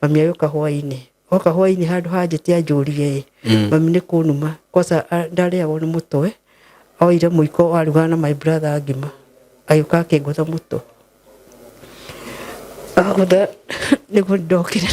Mami agĩũka hwainĩ, oka hwainĩ handũ hanjĩte anjũrie ĩ, mami nĩ kũnuma kwanza ndarĩagwo nĩ mũtwe, oire mũiko arugaga na my brother ngima, agĩũka akĩngũtha mũtwe, agũtha nĩguo ndokire.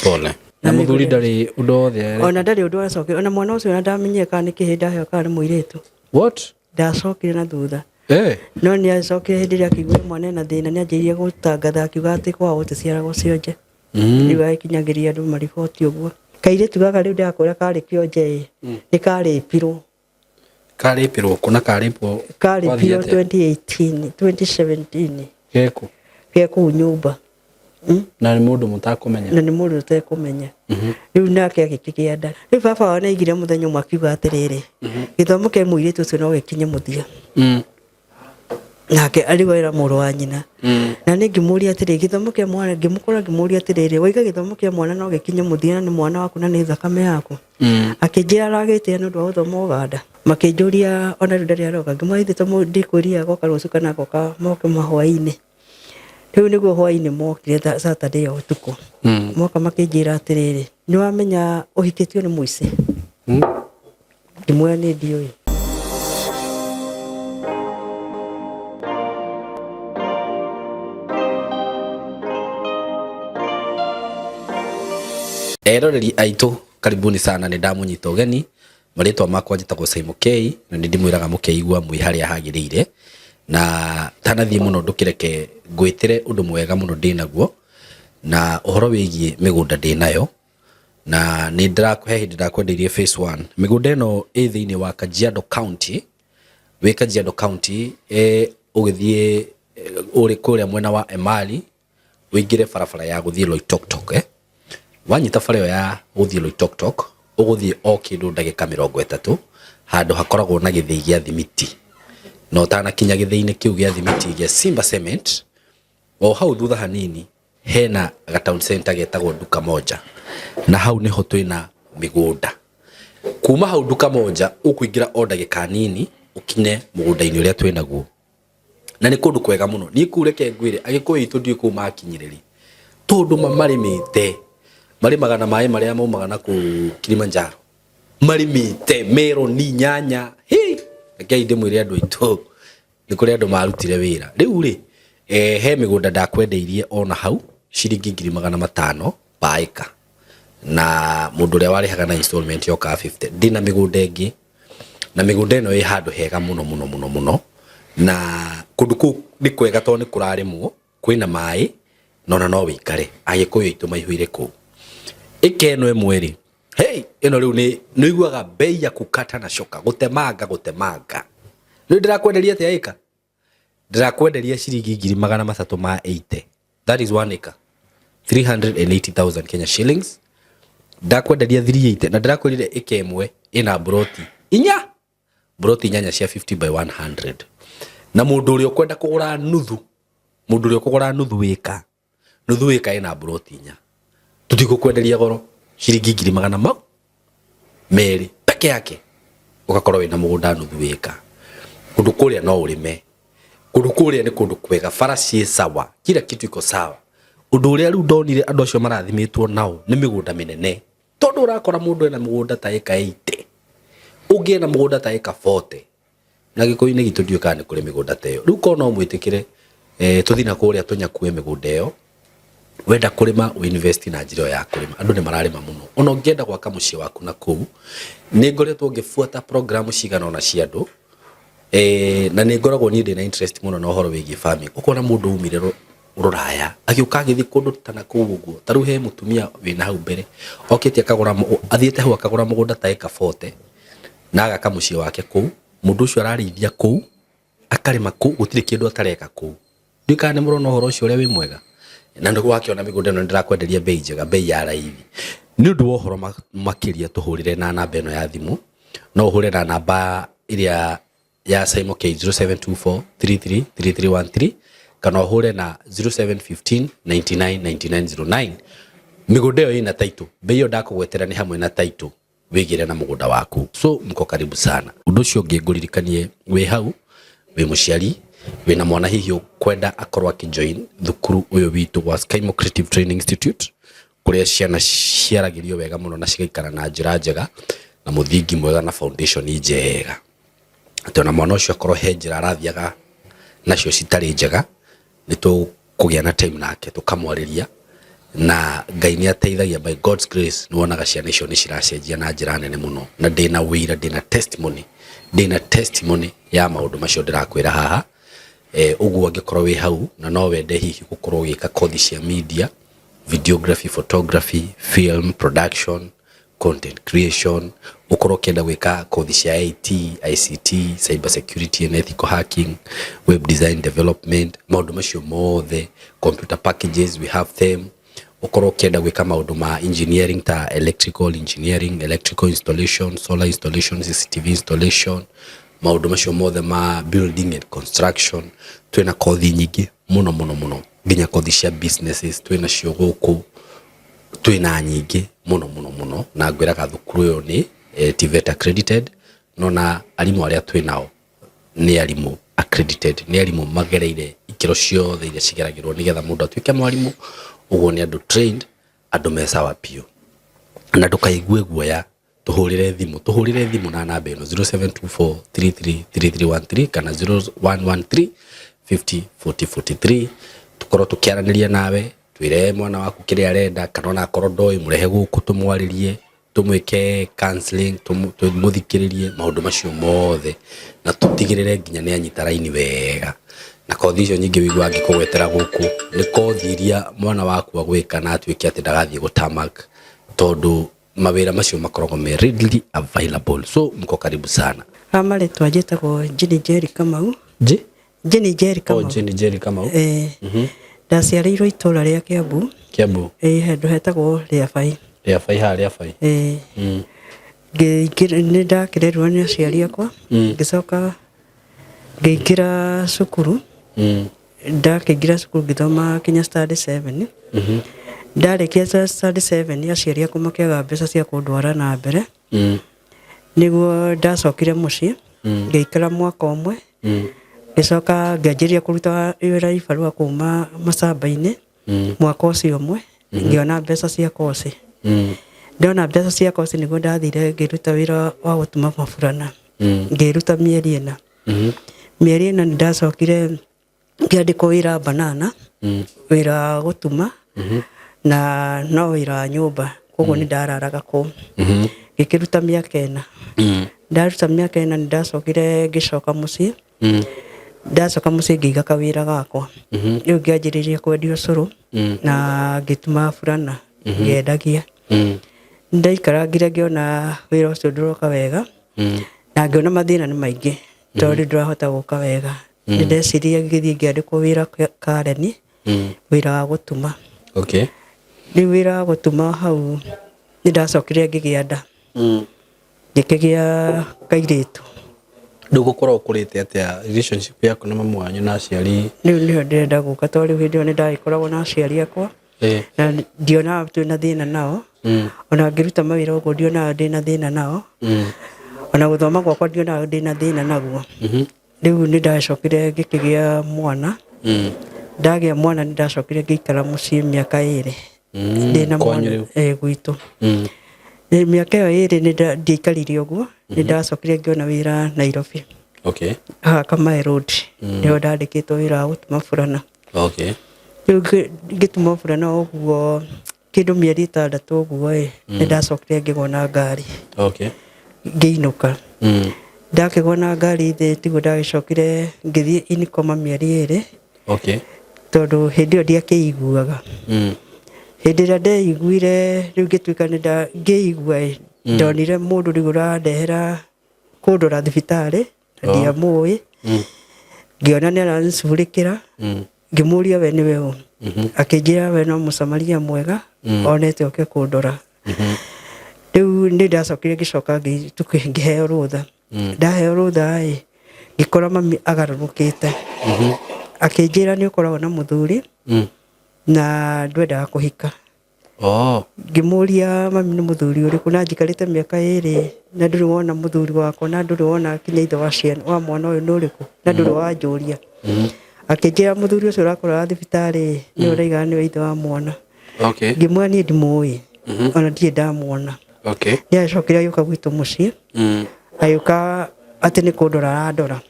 Pole. Na mũthuri ndarĩ ũndũ wothe. Ona ndarĩ ũndũ aracokire, ona mwana ũcio ona ndamenyire kana nĩ kĩhĩĩ ndaheo kana nĩ mũirĩtu. What? Ndacokire na thutha. Eh. No nĩ acokire hĩndĩ ĩrĩa akĩiguire mwana ena thĩna nĩ anjĩrĩirie gũtangatha akiuga atĩ kwao gũticiaragwo cionje. Rĩu agĩkinyagĩria andũ mariboti ũguo. Kairĩtu gaka rĩu ndĩrakwĩra karĩ kĩonje ĩ, nĩ karĩpirwo. Karĩpirwo kũ na karĩpwo Karĩpirwo 2018, 2017. Gekũ? Ge kũu nyũmba. Na nĩ mũndũ mũtakũmenya? Na nĩ mũndũ ũtekũmenya. Rĩu nake agĩkĩgĩa nda. Rĩu baba wao nĩaigire mũthenya ũmwe akiuga atĩrĩrĩ, gĩthomo kĩa mũirĩtu ũcio no gĩkinye mũthia. Nake arĩ wera mũrũ wa nyina. Na nĩ ngĩmũria atĩrĩ, gĩthomo kĩa mwana, ngĩmũkora ngĩmũria atĩrĩrĩ, waiga gĩthomo kĩa mwana no gĩkinye mũthia na nĩ mwana waku na nĩ thakame yaku. Akĩnjĩra aragĩtĩa nĩ ũndũ wa gũthoma Ũganda. Makĩnjũria ona rĩu ndarĩ aroka. Ngĩmwĩra ithe to ndikwĩrire agoka rũciũ kana agoka moke mahwainĩ. Rĩu nĩguo hwainĩ mokire Saturday ya ũtukũ. Moka makĩnjĩra atĩrĩrĩ, nĩ wamenya ũhikĩtio nĩ mũici? Ngĩmwĩra nĩ ndiũĩ. Eroreri aitũ karibuni sana, nĩ ndamũnyita ũgeni. Marĩtwa makwa njĩtagwo Simon K na nĩ ndĩmwĩraga mũkeigua mwĩ harĩa hagĩrĩire. Na tanathiĩ mũno ndũkĩreke ngwĩtĩre ũndũ mwega mũno ndĩnaguo, na ũhoro wĩgiĩ mĩgũnda ndĩnayo. Na nĩ ndĩrakũhe hĩndĩ ndakwendeirie phase one. Mĩgũnda ĩno ĩ thĩinĩ wa Kajiado County, wĩ Kajiado County ũgĩthiĩ ũrĩ kũrĩa mwena wa Emali, ũingĩre barabara ya gũthiĩ Loitoktok eh? Wanyita bara ĩyo ya gũthiĩ Loitoktok ũgũthiĩ o kĩndũ ndagĩka 30 handũ hakoragwo na gĩthĩi gĩa thimiti, na ũtanakinya gĩthĩi-inĩ kĩu gĩa thimiti gĩa Simba Cement, o hau thutha hanini hena ga town center getagwo Duka Moja, na hau niho twina mĩgũnda. Kuma hau Duka Moja ũkũingĩra o ndagĩka nini ũkinye mũgũnda-inĩ ũrĩa twĩnaguo, na nĩ kũndũ kwega mũno. Niĩ kũu reke ngwĩre, Agĩkũyũ aitũ ndiũĩ kũu makinyire rĩ, tondũ marĩmĩte, marĩmaga na maĩ marĩa maumaga na kũu Kilimanjaro, marĩmĩte meroni, nyanya, hĩ, rekei ndĩmwĩre andũ aitũ, nĩ kũrĩ andũ marutire wĩra. Rĩu rĩ, he mĩgũnda ndakwendeirie ona hau ciringi 500,000 per acre, na mũndũ ũrĩa warĩhaga na installment yokaga 50. Ndĩna mĩgũnda ĩngĩ, na mĩgũnda ĩno ĩ handũ hega mũno mũno mũno mũno, na kũndũ kũu nĩ kwega tondũ nĩ kũrarĩmwo, kwĩna maĩ, na ona no wĩikare. Agĩkũyũ aitũ maihũire kũu. Ĩka ĩno ĩmwe rĩ, hey, ĩno rĩu nĩ ũiguaga bei ya kukata na shoka, gũtemanga gũtemanga. Rĩu ndĩrakwenderia atĩa ĩka? Ndĩrakwenderia ciringi 380,000. That is 1 acre. 380,000 Kenya shillings. Ndakwenderia 380 na ndĩrakwĩrire ĩka ĩmwe ĩna mburoti inya, mburoti inyanya cia 50 by 100. Na mũndũ ũrĩa ũkwenda kũgũra nuthu, mũndũ ũrĩa ũkũgũra nuthu ĩka, nuthu ĩka ĩna mburoti inya, tũtigũkwenderia goro, ciringi ngiri magana mau merĩ peke yake, ũgakorwo wĩna mũgũnda nuthu ĩka. Kũndũ kũrĩa no ũrĩme, kũndũ kũrĩa nĩ kũndũ kwega, bara ciĩ sawa, kila kitu iko sawa. Ũndũ ũrĩa rĩu ndonire andũ acio marathimĩtwo nao nĩ mĩgũnda mĩnene, tondũ ũrakora mũndũ ena mũgũnda ta ĩka 80, ũngĩ ena mũgũnda ta ĩka 40, na Gĩkũyũ-inĩ gitũ ndiũĩ kana nĩ kũrĩ mĩgũnda ta ĩyo. Rĩu korwo no mwĩtĩkĩre tũthiĩ na kũrĩa tũnyakue mĩgũnda ĩyo, wenda kũrĩma ũ invest na njĩra ĩyo ya kũrĩma. Andũ nĩ mararĩma mũno, ona ũngĩenda gwaka mũciĩ waku na kũu, nĩ ngoretwo ngĩbuata program cigana ũna cia andũ, na nĩ ngoragwo niĩ ndĩna interest mũno na ũhoro wĩgiĩ farming. Ũkona mũndũ umire rũraya agĩũka agĩthiĩ kũndũ ta na kũu ũguo, ta rĩu he mũtumia wĩna hau mbere okĩte akagũra, athiĩte hau akagũra mũgũnda ta ĩka 40 na agaka mũciĩ wake kũu. Mũndũ ũcio ararĩithia kũu, akarĩma kũu, gũtirĩ kĩndũ atareka kũu. Ndiũĩ kana nĩ mũrona ũhoro ũcio ũrĩa wĩ mwega. Na nĩ wakĩona mĩgũnda ĩno nĩ ndĩrakwenderia bei njega, bei ya raithi. Nĩ ũndũ wa ũhoro makĩria tũhũrĩre na namba ĩno ya thimũ, no ũhũre na namba ĩrĩa ya Simon K 0724333313 kana ũhũre na 0715 99 9909. Mĩgũnda ĩyo ĩna title, bei ĩyo ndakũgwetera nĩ hamwe na title, wĩgĩre na mũgũnda waku. So mko karibu sana. Ũndũ ũcio ũngĩ ngũririkanie wĩ hau, wĩ mũciari, wĩna mwana hihi ũkwenda akorwo akĩjoin thukuru ũyũ witũ wa Skymo Creative Training Institute. Kũrĩa ciana ciaragĩrio wega mũno na cigaikara na njĩra njega na mũthingi mwega na foundation njega, atĩ ona mwana ũcio akorwo he njĩra arathiaga nacio citarĩ njega, nĩ tũkũgĩa na time nake tũkamwarĩria, na Ngai nĩ ateithagia. By God's grace, nĩ wonaga ciana icio nĩ ciracenjia na njĩra nene mũno, na ndĩna wĩira, ndĩna testimony ya maũndũ macio ndĩrakwĩra haha. Ũguo angĩkorwo wĩ hau na no wende hihi gũkorwo ũgĩka kothi cia media, videography, photography, film production, content creation, ũkorwo ũkĩenda gwĩka kothi cia IT, ICT, cyber security and ethical hacking, web design development, maũndũ macio mothe, computer packages, we have them. Ũkorwo ũkĩenda gwĩka maũndũ ma engineering ta electrical engineering, electrical installation, solar installation, CCTV installation, maũndũ macio mothe ma building and construction, twĩna kothi nyingĩ mũno mũno mũno, nginya kothi cia businesses twĩna cio gũkũ, twĩna nyingĩ mũno mũno mũno. Na ngwĩraga thukuru ũyũ nĩ TVET accredited, no na arimũ arĩa twĩ nao nĩ arimũ accredited, nĩ arimũ magereire ikĩro ciothe iria cigeragĩrwo nĩgetha mũndũ atuĩke mwarimũ. Ũguo nĩ andũ trained, andũ me sawa biũ, na ndũkaigue guoya, tũhũrĩre thimũ na namba ĩno 0724333313 kana 0113 50 40 43, tũkorwo tũkĩaranĩria nawe, twĩre mwana waku kĩrĩa arenda, kana ona akorwo ndoĩ, mũrehe gũkũ tũmwarĩrie, tũmwĩke counseling, tũmũthikĩrĩrie maũndũ macio mothe, na tũtigĩrĩre nginya nĩ anyita raini wega. Na kothi icio nyingĩ wĩiguaga ngĩkũgwetera gũkũ nĩ kothi iria mwana waku agwĩka na atuĩke atĩ ndagathiĩ gũtamak, tondũ mawĩra macio makoragwo me readily available. So mko karibu sana. Ha marĩtwa njĩtagwo Jenny Njeri Kamau. Ji? Jenny Njeri Oh, Kamau. Jenny Njeri Kamau. Eh, ndaciarĩirwo itũra rĩa Kiambu. Kiambu. Ĩ, handũ hetagwo Rĩabai. Rĩabai, haha Rĩabai. Ĩ. Nĩ ndakĩrerwo nĩ aciari akwa, ngĩcoka ngĩingĩra cukuru. Ndakĩingĩra cukuru ngĩthoma kinya standard 7. Ndarĩkia standard 7, aciari akwa makĩaga mbeca cia kũndwara na mbere. Nĩguo ndacokire mũciĩ, ngĩikara mwaka ũmwe, ngĩcoka ngĩanjĩrĩria kũruta wĩra ibarũa kuma macamba-inĩ. Mwaka ũcio ũmwe ngĩona mbeca cia koci. Ndona mbeca cia koci, nĩguo ndathire ngĩruta wĩra wa gũtuma maburana. Ngĩruta mĩeri 4. Mĩeri 4, nĩ ndacokire ngĩandĩkwo wĩra Banana, wĩra wa gũtuma, na no wĩra wa nyũmba, koguo nĩ ndararaga kũu. Ngĩkĩruta mĩaka 4. Ndaruta mĩaka 4, nĩ ndacokire ngĩcoka mũciĩ. Ndacoka mũciĩ, ngĩiga kawĩra gakwa. Rĩu ngĩanjĩrĩria kwendia ũcũrũ na ngĩtuma burana, ngĩendagia. Ndaikarangire, ngĩona wĩra ũcio ndũroka wega, na ngĩona mathĩna nĩ maingĩ, tondũ rĩu ndũrahota gũka wega. Nĩ ndeciria ngĩthiĩ ngĩandĩkwo wĩra Kareni, wĩra wa gũtuma. Rĩu wĩra wa gũtuma hau, nĩ ndacokire ngĩgĩa nda. Ngĩkĩgĩa kairĩtu. Rĩu gũkorwo ũkũrĩte atĩa relationship yaku na mamu wanyu na aciari? Rĩu nĩho ndĩrenda gũka, tondũ rĩu hĩndĩ ĩyo nĩ ndagĩkoragwo na aciari akwa, na ndionaga twĩna thĩna nao. Ona ngĩruta mawĩra ũguo, ndionaga ndĩna thĩna nao. Ona gũthoma gwakwa, ndionaga ndĩna thĩna naguo. Rĩu nĩ ndacokire ngĩkĩgĩa mwana. Ndagĩa mwana, nĩ ndacokire ngĩikara mũciĩ mĩaka 2. Ndĩna Kwanyu mwana. Rĩu? Ĩ, gwitũ. Nĩ mĩaka ĩyo 2 nĩ ndiaikarire ũguo, nĩ ndacokire ngĩona wĩra Nairobi. Haha Kamae Road nĩho ndandĩkĩtwo wĩra wa gũtuma burana. Rĩu ngĩtuma burana ũguo kĩndũ mĩeri 6 ũguo ĩ, nĩ ndacokire ngĩgwa na ngari. Ngĩinũka. Ndakĩgwa na ngari thĩ, tiguo ndagĩcokire ngĩthiĩ inikoma mĩeri 2. Tondũ hĩndĩ ĩyo ndiakĩiguaga. Hĩndĩ ĩrĩa ndeiguire rĩu, ngĩtuĩka nĩ ngĩigua ĩ, ndonire mũndũ rĩu ũrandehera kũndora thibitarĩ na ndiamũĩ. Ngĩona nĩ arancurĩkĩra. Ngĩmũria, "We nĩwe ũ?" Akĩnjĩra we no mũsamaria mwega onete oke kũndora. Rĩu nĩ ndacokire ngĩcoka ngĩheo rũtha. Ndaheo rũtha ĩ, ngĩkora mami agarũrũkĩte. Akĩnjĩra nĩ ũkoragwo na mũthuri na ndwendaga kũhika. Ngĩmũria, "Mami, nĩ mũthuri ũrĩkũ? Na njikarĩte mĩaka 2 na ndũrĩ wona mũthuri wakwa, na ndũrĩ wona kinya ithe wa ciana wa mwana ũyũ nĩ ũrĩkũ, na ndũrĩ wanjũria?" Akĩnjĩra mũthuri ũcio ũrakoraga thibitarĩ nĩwe ũraigaga nĩwe ithe wa mwana. Okay. Ngĩmwĩra niĩ ndimũĩ, ona ndirĩ ndamuona. Okay. Nĩ acokire agĩũka gwitũ mũciĩ, agĩũka atĩ nĩ kũndora arandora,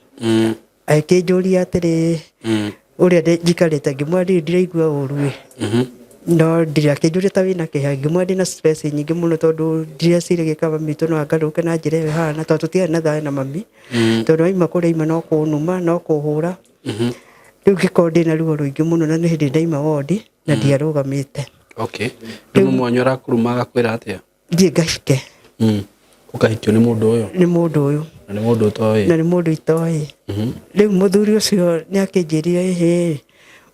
agĩkĩnjũria atĩrĩ, ũrĩa njikarĩte. Ngĩmwĩra ndirĩ ndiraigua ũru ĩ, no ndirĩ. Akĩnjũria ta wĩna kĩeha. Ngĩmwĩra ndĩna stress nyingĩ mũno, tondũ ndireciria kaba mami witũ no angarũrũke na njĩra ĩyo ĩhana, tondũ tũtiarĩ na thayũ na mami, tondũ aima kũrĩa aima no kũnuma no kũhũra. Rĩu ngĩkorwo ndĩna ruo rũingĩ mũno, na nĩ hĩndĩ ndaima wondi na ndiarũgamĩte. Okay. Rĩu mamu wanyu arakũruma agakwĩra atĩa? Thiĩ ngahike. Ũkahikio nĩ mũndũ ũyũ? Nĩ mũndũ ũyũ. Na nĩ mũndũ ũtoĩ? Na nĩ mũndũ itoĩ. Rĩu mũthuri ũcio nĩ akĩnjĩrire, ĩhĩ,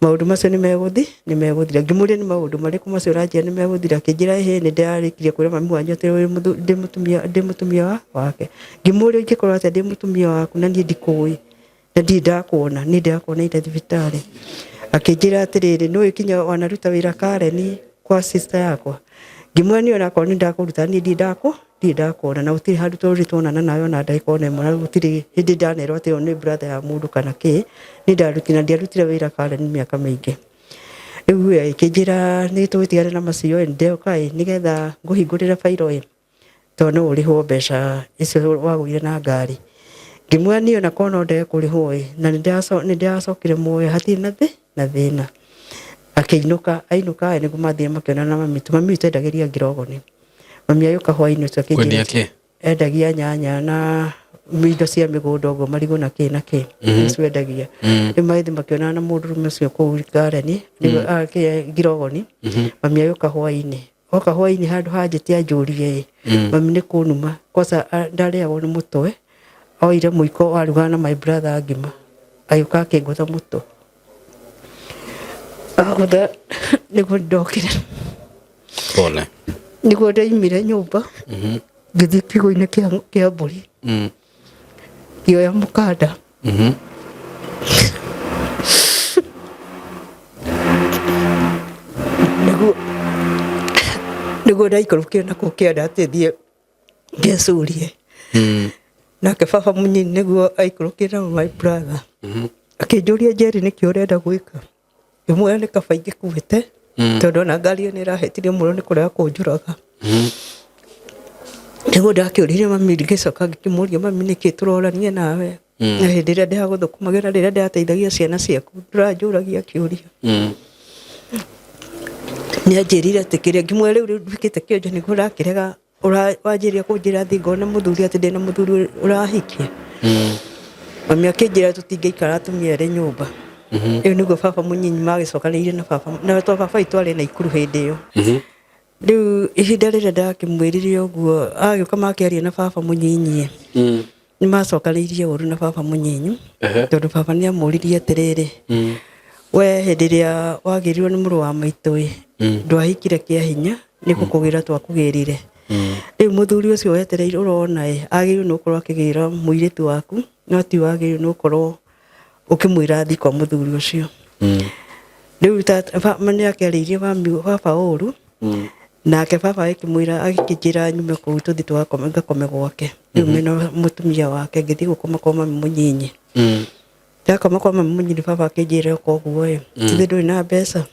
maũndũ macio nĩ megũthi nĩ megũthira. Ngĩmũria nĩ maũndũ marĩkũ macio ũranjĩra nĩ megũthira? Akĩnjĩra, ĩhĩ, nĩ ndĩrarĩkirie kwĩra mami wanyu atĩ ndĩ mũtumia wake. Ngĩmũria, ingĩkorwo atĩa ndĩ mũtumia waku na niĩ ndikũĩ na ndirĩ ndakuona, niĩ ndĩrakuoneire thibitarĩ? Akĩnjĩra atĩrĩrĩ, nĩũĩ kinya wanaruta wĩra Karen kwa sister yakwa. Ngĩmwĩra niĩ onakorwo nĩ ndakũruta, niĩ ndirĩ ndakuona, na gũtirĩ handũ tũrĩ tuonana nawe ona ndagĩka ona ĩmwe, na gũtirĩ hĩndĩ ndanerwo atĩ ũyũ nĩ brother ya mũndũ kana kĩ. Niĩ ndarutire na ndiarutire wĩra Karen mĩaka mĩingĩ. Rĩu ĩkĩnjĩra nĩ tũgĩtigane na macio ĩ, ndoka ĩ nĩgetha ngũhingũrĩre bairo ĩ, tondũ no ũrĩhwo mbeca icio wagũire na ngari. Ngĩmwĩra niĩ ona korwo no ndege kũrĩhwo ĩ, na nĩ ndĩracokire muoyo, hatirĩ na thĩna. Akĩinũka, ainũka ĩ, nĩguo mathire makĩonana na mami witũ. Mami witũ endagĩria ngirogoni. Mami agĩũka hwainĩ ũcio akĩnjĩra. Kwendia kĩ? Endagia nyanya na indo cia mĩgũnda ũguo, marigũ na kĩ na kĩ, nĩcio endagia. Rĩu magĩthiĩ makĩonana na mũndũrũme ũcio kũu Karen ngirogoni. Mami agĩũka hwainĩ, oka hwainĩ, handũ hanjĩte anjũrie ĩ, mami nĩ kũnuma kwanza ndarĩagwo nĩ mũtwe. Oire mũiko warugaga na my brother ngima, agĩũka akĩngũtha mũtwe, agũtha nĩguo ndokire. Pole. Nĩguo ndaimire nyũmba, ngĩthiĩ kiugũ-inĩ kĩa mbũri, ngĩoya mũkanda, nĩguo ndaikũrũkire nakũu kĩanda atĩ thiĩ ngecurie. Nake baba mũnini nĩguo aikũrũkire na my brother, akĩnjũria, Njeri, nĩkĩ ũrenda gwĩka? Ngĩmwĩra nĩ kaba ingĩkuĩte, tondũ ona ngari ĩyo nĩ ĩrahĩtirie mũno nĩ kũrega kũnjũraga. Nĩguo ndakĩũririe mami, ngĩcoka ngĩkĩmũria, mami, nĩkĩ tũrorania nawe, na hĩndĩ ĩrĩa ndĩragũthũkũmagĩra, rĩrĩa ndĩrateithagia ciana ciaku, ndũranjũragia kĩũria? Nĩ anjĩrire atĩ kĩrĩa, ngĩmwĩra rĩu rĩu nduĩkĩte kĩonje nĩguo ũrakĩrega, wanjĩrĩria kũnjĩra thiĩ ngone mũthuri, atĩ ndĩna mũthuri ũrahikia. Mami akĩnjĩra tũtingĩikara atumia erĩ nyũmba. Rĩu nĩguo baba mũnyinyi magĩcokanĩrĩire na baba, na to baba witũ arĩ Naikuru hĩndĩ ĩyo. Rĩu ihinda rĩrĩa ndakĩmwĩrire ũguo, agĩũka makĩaria na baba mũnyinyi, nĩ macokanĩirie ũru na baba mũnyinyi, tondũ baba nĩ amũririe atĩrĩrĩ, we hĩndĩ ĩrĩa wagĩrirwo nĩ mũrũ wa maitũ ĩ, ndwahikire kĩa hinya, nĩ gũkũgĩra twakũgĩrire. Rĩu mũthuri ũcio wetereire ũrona ĩ, agĩrĩirwo nĩ gũkorwo akĩgĩra mũirĩtu waku, no ti wagĩrĩirwo nĩ gũkorwo ũkĩmwĩra athiĩ kwa mũthuri ũcio. Rĩu nĩ akĩarĩirie mami baba ũru, nake baba agĩkĩmwĩra, agĩkĩnjĩra nyume kũu tũthiĩ tũgakome, ngakome gwake rĩu mena mũtumia wake. Ngĩthiĩ gũkoma kwa mami mũnyinyi. Ndakoma kwa mami mũnyinyi, baba akĩnjĩra, koguo ĩ, tithĩ ndũrĩ na mbeca,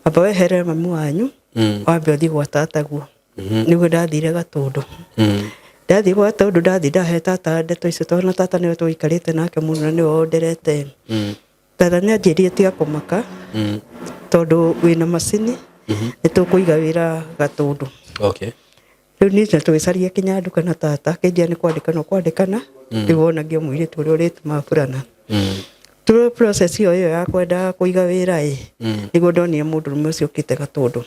amba weherere mami wanyu, wambe ũthiĩ gwa tataguo. Nĩguo ndathire Gatũndũ. Ndathiĩ gwa Gatũndũ, ndathiĩ ndahe tata ndeto icio, tondũ na tata nĩwe tũikarĩte nake mũno na nĩwe ũnderete. Tata nĩ anjĩrire tiga kũmaka, tondũ wĩna macini, nĩ tũkũiga wĩra Gatũndũ. Okay. Rĩu niĩ na tũgĩcaria kinya nduka, na tata akĩnjĩra nĩ kwandĩkana ũkwandĩkana, rĩu wonagia mũirĩtu ũrĩa ũrĩtũma burana. Through process ĩyo ya kwenda kũiga wĩra ĩ, nĩguo ndonire mũndũrũme ũcio ũkĩte Gatũndũ.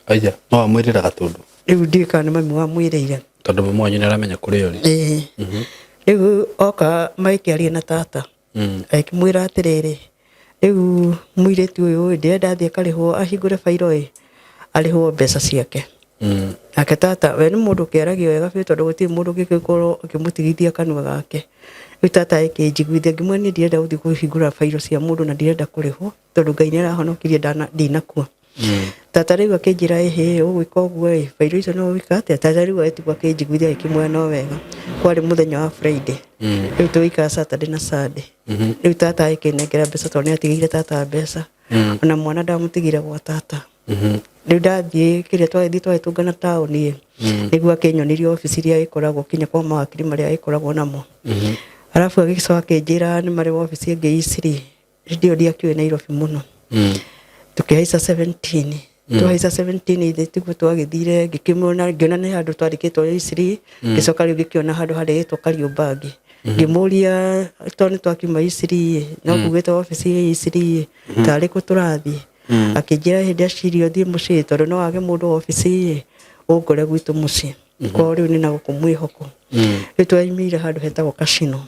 Aya, no amwĩrĩra Gatũndũ? Rĩu ndiũĩ kana nĩ mami wamwĩrĩire. Tondũ mami wanyu nĩ aramenya kũrĩa ũrĩ. Ĩĩ. Rĩu oka magĩkĩaria na tata, akĩmwĩra atĩrĩrĩ, rĩu mũirĩtu ũyũ ĩ, ndĩrenda athiĩ akarĩhwo, ahingũre bairo ĩ, arĩhwo mbeca ciake. Nake tata we nĩ mũndũ ũkĩaragia wega biũ, tondũ gũtirĩ mũndũ ũngĩgĩkorwo ũkĩmũtigithia kanua gake. Rĩu tata akĩnjiguithia, ngĩmwĩra niĩ ndirenda gũthiĩ kũhingũra bairo cia mũndũ na ndirenda kũrĩhwo, tondũ Ngai nĩ arahonokirie ndinakua. Tata rĩu akĩnjĩra, ĩhĩ, ũgwĩka ũguo ĩ, bairo icio no ũgwĩka atĩa? Tata rĩu agĩtigwo akĩnjiguithia, agĩkĩmwĩra no wega. Kwarĩ mũthenya wa Friday, rĩu tũgĩikara Saturday na Sunday. Rĩu tata agĩkĩnengera mbeca, tondũ nĩ atigĩire tata mbeca, ona mwana ndamũtigire gwa tata. Rĩu ndathiĩ kĩrĩa twagĩthiĩ twagĩtũngana taũni ĩ, nĩguo akĩnyonirie obici iria ĩkoragwo kinya kwa mawakiri marĩa ĩkoragwo namo. Arabu agĩcoka akĩnjĩra nĩ marĩ obici ĩngĩ Eastleigh, hĩndĩ ĩyo ndiakĩũĩ Nairobi mũno. Tũkĩhaica 17, twahaica 17 ithe tiguo twagĩthire, ngĩkĩmwona ngĩona nĩ handũ twandĩkĩtwo Eastleigh. Ngĩcoka rĩu ngĩkĩona handũ handĩkĩtwo Kariobangi, ngĩmũria tondũ nĩ twakiuma Eastleigh no kugĩte obici ĩ Eastleigh tarĩ kũ tũrathiĩ. Akĩnjĩra hĩndĩ ya cirio thiĩ mũciĩ tondũ no wage mũndũ obici ĩ ũngore gwitũ mũciĩ kwao, rĩu nĩ na gũkũ mwĩhoko. Rĩu twaimĩire handũ hetagwo Casino,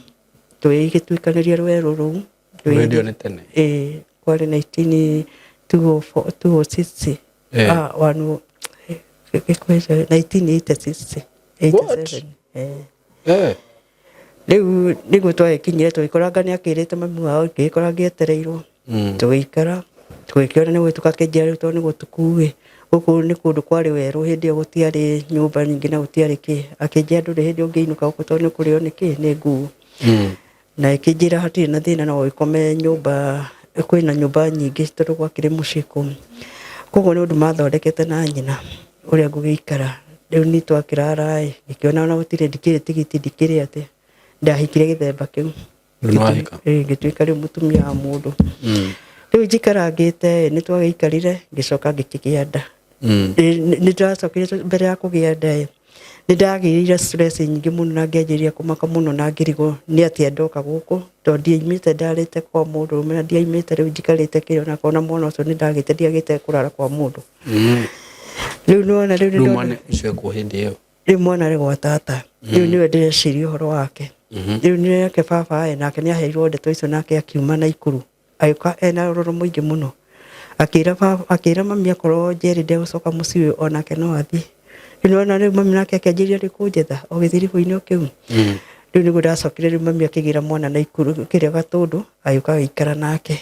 tũgĩgĩtuĩkanĩria rwerũ rũu. Hĩndĩ ĩyo nĩ tene? Ĩĩ, kwarĩ 19 204 206. Ah, one 1986, 87, eh. Rĩu nĩguo twagĩkinyire tũgĩkora nĩ akĩrĩte mami wao, ngĩgĩkora ngĩetereirwo. Tũgĩikara tũgĩkĩona nĩ gwĩtuka, akĩnjĩra rĩu tondũ nĩ gũtuku ĩ, gũkũ nĩ kũndũ kwarĩ werũ hĩndĩ ĩyo, gũtiarĩ nyũmba nyingĩ na gũtiarĩ kĩ. Akĩnjĩra ndũrĩ hĩndĩ ũngĩinũka gũkũ tondũ nĩ ũkũrĩo nĩ kĩ nĩ nguo. Na ĩkĩnjĩra hatirĩ na thĩna, no ũkome nyũmba, kwĩna nyũmba nyingĩ tondũ gwakĩrĩ mũciĩ kũu. Koguo nĩ ũndũ mathondekete na nyina ũrĩa ngũgĩikara. Rĩu niĩ twakĩrara ĩ, ngĩkĩona ona gũtirĩ, ndikĩrĩ tigiti, ndikĩrĩ atĩa, ndahikire gĩthemba kĩu. Rĩu nĩwahika? Ĩĩ, ngĩtuĩka rĩu mũtumia wa mũndũ. Rĩu njikarangĩte ĩ, nĩ twagĩikarire, ngĩcoka ngĩkĩgĩa nda. Nĩ ndacokire mbere ya kũgĩa nda ĩ, nĩ ndagĩire stress nyingĩ mũno na ngĩanjĩrĩria kũmaka mũno na ngĩrigwo nĩ atĩa ndoka gũkũ, tondũ ndiaimĩte ndarĩte kwa mũndũrũme na ndiaimĩte rĩu njikarĩte kĩrĩa onakorwo na mwana ũcio nĩ ndagĩte, ndiagĩte kũrara kwa mũndũ. Rĩu nĩwona rĩu Rĩu mwana ũcio ekuo hĩndĩ ĩyo? Rĩu mwana arĩ gwa tata, rĩu nĩwe ndĩreciria ũhoro wake. Rĩu nĩ baba ĩ, nake nĩ aheirwo ndeto icio, nake akiuma Naikuru agĩũka ena rũrũ mũingĩ mũno, akĩra baba, akĩra mami akorwo Njeri ndegũcoka mũciĩ ũyũ onake no athiĩ. Rĩu nĩwona rĩu mami nake akĩanjĩrĩria rĩu kũnjetha o gĩthiribũ-inĩ o kĩu. Rĩu nĩguo ndacokire, rĩu mami akĩgĩra mwana Naikuru kĩrĩa Gatũndũ, agĩũka agĩikara nake.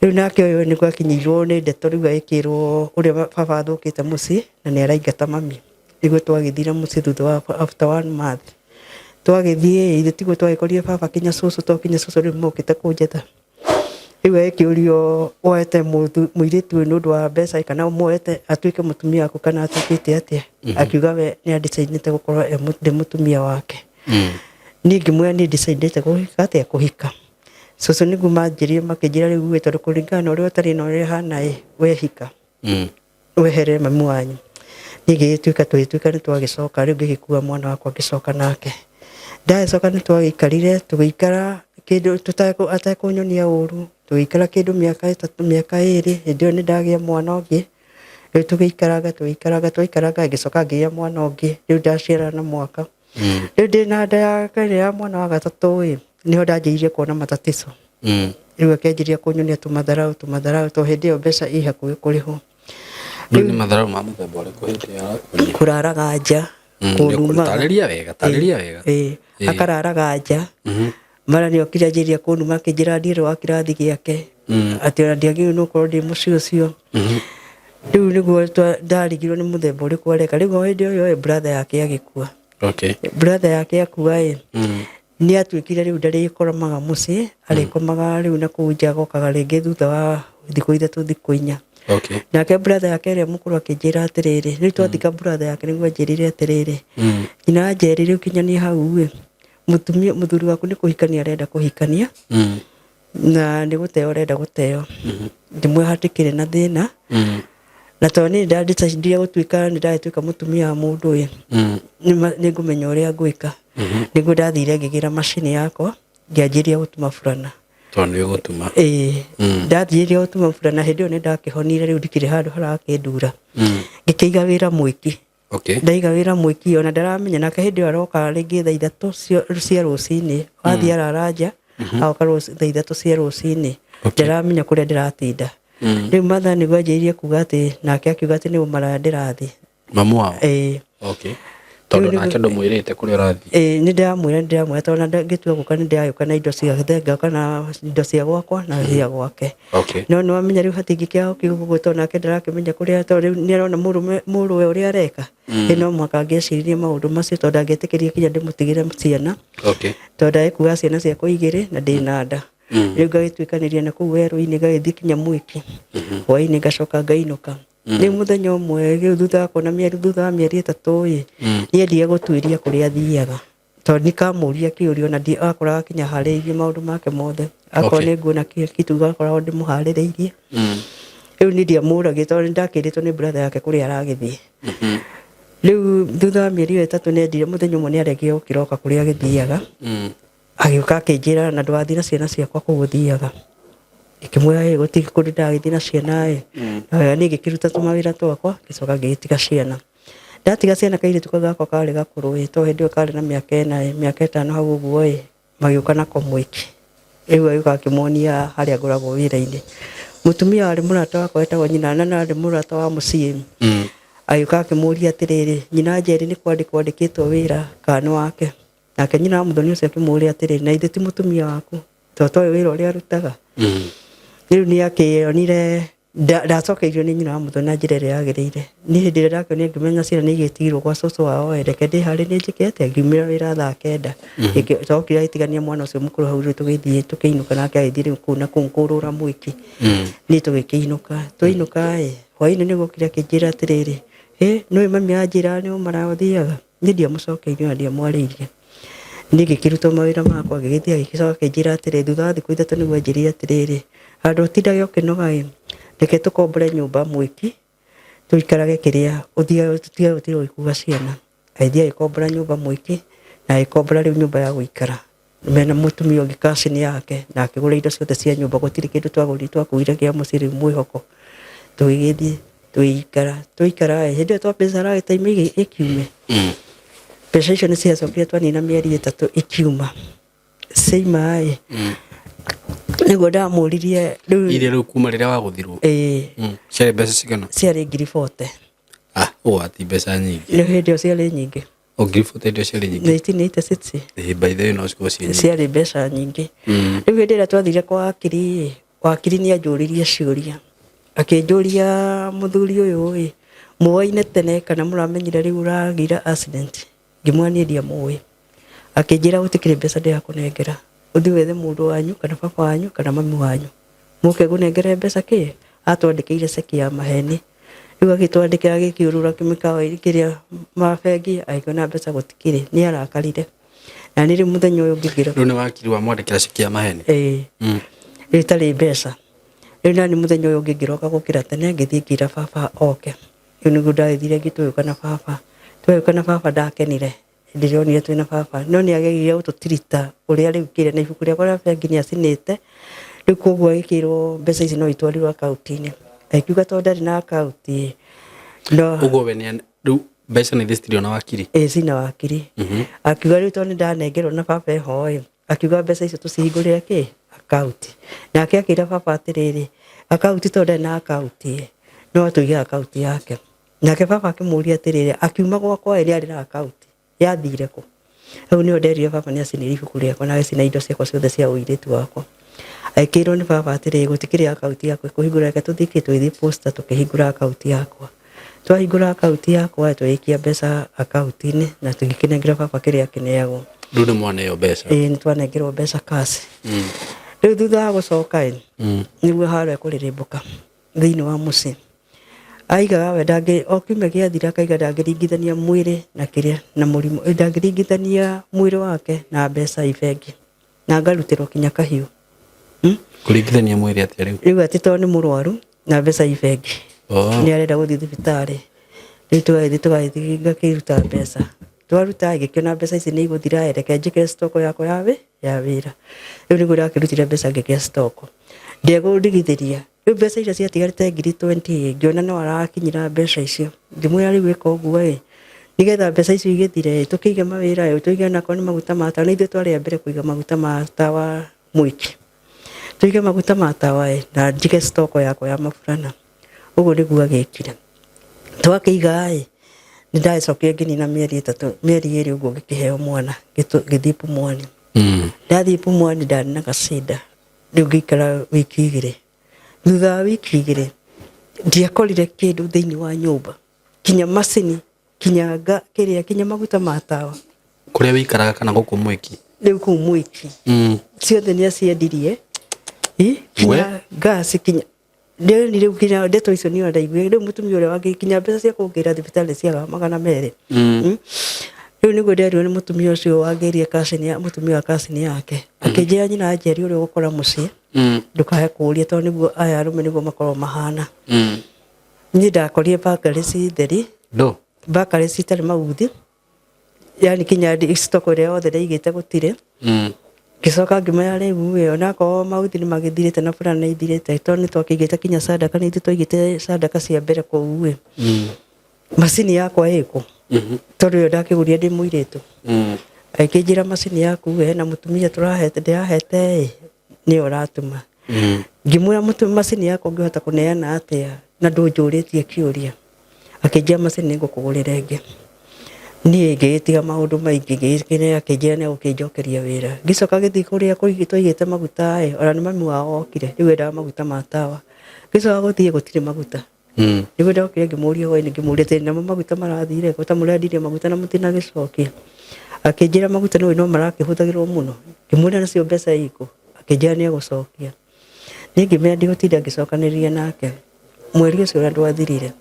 Rĩu nake ũyũ nĩguo akinyĩirwo nĩ ndeto, rĩu agĩkĩrwo ũrĩa baba athũkĩte mũciĩ na nĩ araingata mami. Nĩguo twagĩthire mũciĩ thutha wa after one month. Twagĩthiĩ ithe tiguo twagĩkorire baba kinya cũcũ, to kinya cũcũ rĩu mokĩte kũnjetha. Rĩu agĩkĩũrio woete mũirĩtu ũyũ nĩ ũndũ wa mbeca kana muoete atuĩke mũtumia waku kana atuĩkĩte atĩa? Akiuga we nĩ andicainĩte gũkorwo ndĩ mũtumia wake. Niĩ ngĩmwĩra niĩ ndicainĩte kũhika atĩa kũhika. Cũcũ nĩguo manjĩrire makĩnjĩra rĩu we tondũ kũringana na ũrĩa ũtarĩ na ũrĩa ũhana ĩ, we hika. Weherere mami wanyu. Niĩ ngĩgĩtuĩka tũgĩtuĩka nĩ twagĩcoka, rĩu ngĩgĩkua mwana wakwa ngĩcoka nake. Ndagĩcoka nĩ twagĩikarire tũgĩikara kĩndũ atekũnyonia ũru, tũgĩikara kĩndũ mĩaka 3, mĩaka 2, hĩndĩ ĩyo nĩ ndagĩa mwana ũngĩ. Rĩu tũgĩikaranga tũgĩikaranga twaikaranga ngĩcoka ngĩgĩa mwana ũngĩ, rĩu ndaciara na mwaka. Rĩu ndĩna nda ya kerĩ ya mwana wa gatatũ ĩ, nĩho ndanjĩrĩirie kuona matatizo. Rĩu akĩanjĩrĩria kũnyonia tũmatharau tũmatharau tondũ hĩndĩ ĩyo mbeca i hakuhĩ kũrĩhwo. Rĩu nĩ matharau ma mũthemba ũrĩkũ hĩndĩ ĩyo arakuonia? Kũraraga nja, kũnumaga. Tarĩria wega, tarĩria wega. Ĩĩ, akararaga nja. Mara nĩ okire anjĩrĩria kũnuma akĩnjĩra ndiĩrĩ wa kĩrathi gĩake. Atĩ ona ndiagĩrĩirwo nĩ gũkorwo ndĩ mũciĩ ũcio. Rĩu nĩguo ndarigirwo nĩ mũthemba ũrĩkũ areka. Rĩu o hĩndĩ ĩyo brother yake agĩkua. Brother yake akua ĩ, nĩ atuĩkire rĩu ndarĩkomaga mũciĩ, arĩkomaga rĩu na kũu nja, agokaga rĩngĩ thutha wa thikũ 3, thikũ 4. Nake brother yake ĩrĩa mũkũrũ akĩnjĩra atĩrĩrĩ, rĩu twathika brother yake nĩguo anjĩrire atĩrĩrĩ, nyina wa Njeri rĩu kinyania hau ĩ, mũtumia mũthuri waku nĩ kũhikania arenda kũhikania na nĩ gũteo arenda gũteo. Ngĩmwĩra hatikĩrĩ na thĩna, na tondũ niĩ ndandecindire gũtuĩka nĩ ndagĩtuĩka mũtumia wa mũndũ ĩ, nĩ ngũmenya ũrĩa ngwĩka. Nĩguo ndathire ngĩgĩra macini yakwa ngĩanjĩrĩria gũtuma burana. Tondũ nĩ ũgũtuma. Ĩĩ, ndathiĩria gũtuma burana hĩndĩ ĩyo nĩ ndakĩhonire, rĩu ndikĩrĩ handũ harakĩndura. Ngĩkĩiga wĩra mwĩki. Ndaiga wĩra mwĩki ona ndaramenya, nake hĩndĩ ĩyo aroka rĩngĩ thaa 3 cia rũcinĩ, wathiĩ arara nja, agoka thaa 3 cia rũcinĩ. Ndaramenya kũrĩa ndĩratinda. Rĩu mathaa nĩguo anjĩrĩirie kuga atĩ nake akiuga atĩ nĩ ũmaraya ndĩrathiĩ. Mamu wao? Ĩĩ. Tondũ nake ndũmwĩrĩte kũrĩa ũrathiĩ? Ĩĩ, nĩ ndĩramwĩra, nĩ ndĩramwĩra tondũ ona ngĩtua gũka nĩ ndĩragĩũka na indo ciothe, ngoka na indo cia gwakwa na cia gwake. No nĩ wamenya rĩu hatingĩkĩaga kiugo ũguo tondũ nake ndarakĩmenya kũrĩa, tondũ rĩu nĩ arona mũrũwe ũrĩa areka. Ĩ no mũhaka angĩeciririe maũndũ macio tondũ ndangĩetĩkĩria nginya ndĩmũtigĩre ciana. Tondũ ndagĩkuaga ciana ciakwa 2 na ndĩna nda. Rĩu ngagĩtuĩkanĩria na kũu werũ-inĩ ngagĩthiĩ kinya Mwiki. Hwaĩ-inĩ ngacoka ngainũka. Rĩu mũthenya ũmwe rĩu thutha wa kuona mĩeri, thutha wa mĩeri 3 ĩ, nĩendire gũtuĩria kũrĩa athiaga, tondũ nikamũria kĩũria ona akoraga kinya harĩirie maũndũ make mothe, akorwo nĩ nguona kitu gakoragwo ndĩmũharĩrĩirie. Rĩu niĩ ndiamũragia tondũ nĩndakĩrĩtwo nĩ brother yake kũrĩa aragĩthiĩ. Rĩu thutha wa mĩeri ĩyo 3 nĩendire, mũthenya ũmwe nĩaregire gũkĩroka kũrĩa agĩthiaga, agĩũka akĩnjĩra na ndũgathiĩ na ciana ciakwa kũu ũthiaga. Ngĩkĩmwĩra ĩ gũtirĩ kũndũ ndagĩthiĩ na ciana ĩ. Na niĩ ngĩkĩruta tũmawĩra twakwa, ngĩcoka ngĩgĩtiga ciana. Ndatiga ciana kairĩtu kau gakwa karĩ gakũrũ ĩ, tondũ hĩndĩ ĩyo karĩ na mĩaka 4 ĩ, mĩaka 5 hau ũguo ĩ, magĩũka nako mwĩki. Rĩu agĩũka akĩmonia harĩa ngoragwo wĩra-inĩ. Mũtumia warĩ mũrata wakwa wetagwo nyina na arĩ mũrata wa mũciĩ, agĩũka akĩmũria atĩrĩrĩ, nyina Njeri nĩ kwandĩkwo andĩkĩtwo wĩra kana nĩ wake? Nake nyina wa mũthoni ũcio akĩmũria atĩrĩrĩ, na ithe ti mũtumia waku, tondũ toĩ wĩra ũrĩa arutaga. Rĩu nĩ akĩonire ndacokeirio nĩ nyina wa mũthoni na njĩra ĩrĩa yagĩrĩire. Niĩ hĩndĩ ĩrĩa ndakĩonire ngĩmenya ciana nĩ igĩtigirwo gwa cũcũ wao ĩ, reke ndĩharĩrie njĩke atĩa, ngiumĩra wĩra thaa 9. Twokire agĩtigania mwana ũcio mũkũrũ hau rĩu tũgĩthiĩ tũkĩinũka, nake agĩthiĩ rĩu kũu na kũu kũrũra mwĩki. Niĩ tũgĩkĩinũka, twainũka ĩ, hwainĩ nĩguo okire akĩnjĩra atĩrĩrĩ, ĩ nĩũĩ mami anjĩraga nĩ ũmaraya ũthiaga? Niĩ ndiamũcokeirie ona ndiamwarĩirie. Niĩ ngĩkĩruta mawĩra makwa, ngĩgĩthiĩ agĩcoka akĩnjĩra atĩrĩrĩ, thutha wa thikũ 3 nĩguo anjĩrire atĩrĩrĩ, handũ ũtindage ũkĩnoga ĩ, reke tũkombore nyũmba mwĩki, tũikarage kĩrĩa, ũthiage tũtige gũtinda ũgĩkua ciana. Agĩthiĩ agĩkombora nyũmba mwĩki, na agĩkombora rĩu nyũmba ya gũikara mena mũtumia ũngĩ cousin yake, na akĩgũra indo ciothe cia nyũmba, gũtirĩ kĩndũ twagũrire, twakuire kĩa mũciĩ rĩu mwĩhoko. Tũgĩgĩthiĩ tũgĩikara, twaikara ĩ, hĩndĩ ĩyo twambeca time ĩkiume, mbeca icio nĩ ciacokire twanina mĩeri 3 ikiuma. Ciauma ĩ, nĩguo ndamũririe rĩu. Iria rĩu kuma rĩrĩa wagũthirwo? Ĩĩ. Ciarĩ mbeca cigana? Ciarĩ ngiri 40. Ah, ũũ ati mbeca nyingĩ. Nĩ hĩndĩ ĩyo ciarĩ nyingĩ. O ngiri 40 hĩndĩ ĩyo ciarĩ nyingĩ. 1986. Ĩĩ, by the way no cikorwo ciĩ nyingĩ. Ciarĩ mbeca nyingĩ. Rĩu hĩndĩ ĩrĩa twathire kwa wakiri ĩ, wakiri nĩ anjũririe ciũria. Akĩnjũria mũthuri ũyũ ĩ, mũaine tene kana mũramenyire rĩu ũragĩire accident? Ngĩmwĩra niĩ ndiamũĩ. Akĩnjĩra gũtikĩrĩ mbeca ndĩrakũnengera, ũthiĩ wethe mũndũ wanyu kana baba wanyu kana mami wanyu, mũke ngũnengere mbeca kĩ? Atwandĩkĩire ceki ya maheni. Rĩu agĩtwandĩkĩra agĩkĩũrũra mĩkawa kĩrĩa mabengi agĩkĩona mbeca gũtikĩrĩ, nĩ arakarire. Na niĩ rĩu mũthenya ũyũ ũngĩ ngĩra. Rĩu nĩ wakiri wamwandĩkĩra ceki ya maheni? Ĩĩ. Ĩtarĩ mbeca. Rĩu nani mũthenya ũyũ ũngĩ ngĩroka gũkĩra tene ngĩthiĩ ngĩra baba oke. Rĩu nĩguo ndagĩthire ngĩtũĩka na baba. Twegĩũka na baba ndakenire hĩndĩ ĩrĩa onire twĩna baba, no nĩ ageririe gũtũtirita ũrĩa rĩu kĩrĩa na ibuku rĩakwa rĩa bengi nĩ acinĩte, rĩu koguo agĩkĩrwo mbeca ici no itwarirwo akaunti-inĩ. Akiuga tondũ ndarĩ na akaunti no. Ũguo we nĩ rĩu mbeca nĩ citirĩ na wakiri? Ĩĩ cina wakiri. Akiuga rĩu tondũ nĩ ndanengerwo na baba eho ĩ, akiuga mbeca icio tũcihingũrĩre kĩ akaunti. Nake akĩra baba atĩrĩrĩ, akaunti tondũ ndarĩ na akaunti ĩ, no atũige akaunti yake. Nake baba akĩmũria atĩrĩrĩ, akiuma gwakwa ĩ, nĩ arĩ na akaunti, yathire kũ? Hau nĩho nderire baba nĩ acinire ibuku rĩakwa na agĩcina indo ciakwa ciothe cia ũirĩtu wakwa. Agĩkĩrwo nĩ baba atĩrĩrĩ, gũtikĩrĩ akaunti yaku ĩkũhingũra, reke tũthiĩ kĩ, tũgĩthiĩ posta tũkĩhingũra akaunti yakwa. Twahingũra akaunti yakwa tũgĩikia mbeca akaunti-inĩ na tũgĩkĩnengera baba kĩrĩa akĩneagwo. Rĩu nĩ mwaneo mbeca? Ĩĩ nĩ twanengerwo mbeca cash. Rĩu thutha wa gũcoka ĩ, nĩguo haro ĩkũrĩrĩmbũka thĩinĩ wa mũciĩ. Aigaga we ndangĩ, o kiumia gĩathira akaiga ndangĩringithania mwĩrĩ na kĩrĩa na mũrimũ, ndangĩringithania mwĩrĩ wake na mbeca i bengi, na ngarutĩrwo kinya kahiũ. Kũringithania mwĩrĩ atĩa rĩu? Rĩu atĩ tondũ nĩ mũrwaru na mbeca i bengi. Nĩ arenda gũthiĩ thibitarĩ. Rĩu tũgagĩthiĩ tũgagĩthiĩ ngakĩruta mbeca. Twaruta ngĩkĩona mbeca ici nĩ igũthira, reke njĩkĩre stock yakwa ya wĩra. Rĩu nĩguo ndakĩrutire mbeca ngĩkĩra stock. Ndekũndigithĩria. Rĩu mbeca iria ciatigarĩte ngiri 20 ngĩona no arakinyĩra mbeca icio. Ngĩmwĩra rĩu ĩka ũguo ĩ, nĩgetha mbeca icio igĩthire ĩ, tũkĩige mawĩra ĩ, tũige onakorwo nĩ maguta ma tawa, nĩ ithuĩ twarĩ a mbere kũiga maguta ma tawa mwĩki. Tũige maguta ma tawa ĩ, na njige stock yakwa ya maburana. Ũguo nĩguo agĩkire. Twakĩiga ĩ, nĩ ndagĩcokire ngĩnina mĩeri 3, mĩeri 2 ũguo ngĩkĩheo mwana, ngĩthiĩ Pumwani. Ndathiĩ Pumwani ndarĩ na gacida, rĩu ngĩikara wiki 2. Thutha wa wiki 2, ndiakorire kĩndũ thĩinĩ wa nyũmba, kinya macini, kinya kĩrĩa, kinya maguta ma tawa. Kũrĩa wĩikaraga kana gũkũ mwĩki? Rĩu kũu mwĩki. Ciothe nĩ aciendirie. Kinya ngasi, kinya. Ndĩni rĩu nginya ndeto icio niyo ndaiguire. Rĩu mũtumia ũrĩa wangĩ nginya mbeca cia kũngĩra thibitarĩ ciaga 200. Rĩu nĩguo nderirwo nĩ mũtumia ũcio wangĩrie cousin ya mũtumia wa cousin yake. Akĩnjĩra nyina Njeri ũrĩa ũgũkora mũciĩ ndũkae kũũria tondũ nĩguo aya arũme nĩguo makoragwo mahana. Niĩ ndakorire bakery ci theri. Ndo. Bakery citarĩ mauthi. Yani kinya stock ĩrĩa yothe ndaigĩte gũtirĩ. Ngĩcoka ngĩmera rĩu ĩ onakorwo mauthi nĩ magĩthirĩte na bura nĩ ithirĩte tondũ nĩ twakĩigĩte kinya sadaka nĩ ithuĩ twaigĩte sadaka cia mbere kũu ĩ. Macini yakwa ĩkũ? Tondũ ĩyo ndakĩgũrire ndĩ mũirĩtu. Agĩkĩnjĩra macini yaku ĩ hena mũtumia tũrahete ndĩrahete ĩ nĩyo ũratuma. Ngĩmwĩra macini yakwa ũngĩhota kũneana atĩa na ndũnjũrĩtie kĩũria. Akĩnjĩra macini nĩngũkũgũrĩra ĩngĩ. Niĩ ngĩgĩtiga maũndũ maingĩ ngĩgĩkĩrĩa akĩnjĩra nĩegũkĩnjokeria wĩra. Ngĩcoka ngĩthiĩ kũrĩa twaigĩte maguta ĩ ona nĩ mami wao okire rĩu endaga maguta ma tawa. Ngĩcoka gũthiĩ gũtirĩ maguta. Nĩguo ndokire ngĩmũria hwainĩ ngĩmũria atĩrĩ namo maguta marathire kũ ta mũrendirie maguta na mũtinagĩcokia. Akĩnjĩra maguta nĩũĩ no marakĩhũthagĩrwo mũno. Ngĩmũria nacio mbeca ikũ? Akĩnjĩra nĩegũcokia. Niĩ ngĩmenya ndigũtinda ngĩcokanĩrĩria nake. Mweri ũcio ũrĩa ndwathirire.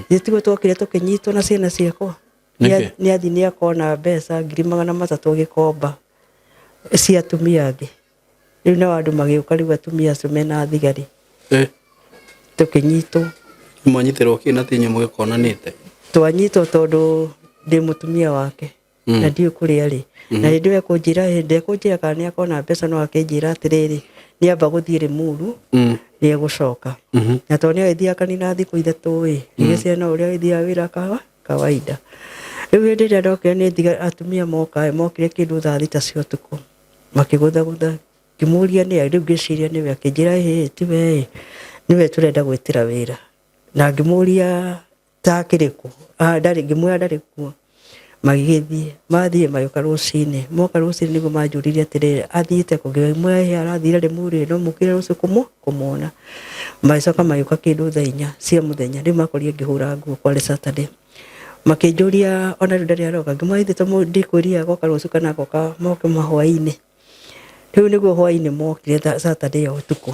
Githĩ tiguo twokire tũkĩnyitwo na ciana ciakwa? Nĩkĩ? Nĩ athiĩ nĩ akona mbeca 300,000 gĩkomba cia atumia angĩ. Rĩu nao andũ magĩũka rĩu atumia acio mena thigari. Tũkĩnyitwo. Mwanyitĩrwo kĩ na ti inyuĩ mũgĩkonanĩte? Twanyitwo tondũ ndĩ mũtumia wake. Na ndiũĩ kũrĩa arĩ. Na hĩndĩ ĩyo ekũnjĩra ĩ ndekũnjĩra kana nĩ akona mbeca no akĩnjĩra atĩrĩrĩ nĩ amba gũthiĩ Limuru nĩ egũcoka. Na tondũ nĩ agĩthiaga kanitha thikũ ithatũ ĩ ngĩgĩciria no ũrĩa agĩthiaga wĩra kawaida. Rĩu hĩndĩ ĩrĩa ndokire nĩ thiga atumia moka ĩ mokire kĩndũ thaa thita cia ũtukũ makĩgũthagũtha ngĩmũria nĩa rĩu ngĩciria nĩwe akĩnjĩra ĩhĩ tiwe ĩ nĩwe tũrenda gwĩtĩra wĩra. Na ngĩmũria ta akĩrĩ kũ? Ndarĩ ngĩmwĩra ndarĩ kuo. Magĩgĩthiĩ mathiĩ magĩũka rũcinĩ moka rũcinĩ nĩguo manjũririe atĩrĩrĩ athiĩte kũ? Ngĩmwĩra ĩhĩ arathire Limuru no mũkire rũciũ kũmwona. Magĩcoka magĩũka kĩndũ thaa inya cia mũthenya rĩu makorire ngĩhũra nguo kwarĩ Saturday. Makĩnjũria ona rĩu ndarĩ aroka ngĩmwĩra githĩ to ndikwĩrire agoka rũciũ kana agoka moke mahwainĩ. Rĩu nĩguo hwainĩ mokire Saturday ya ũtukũ.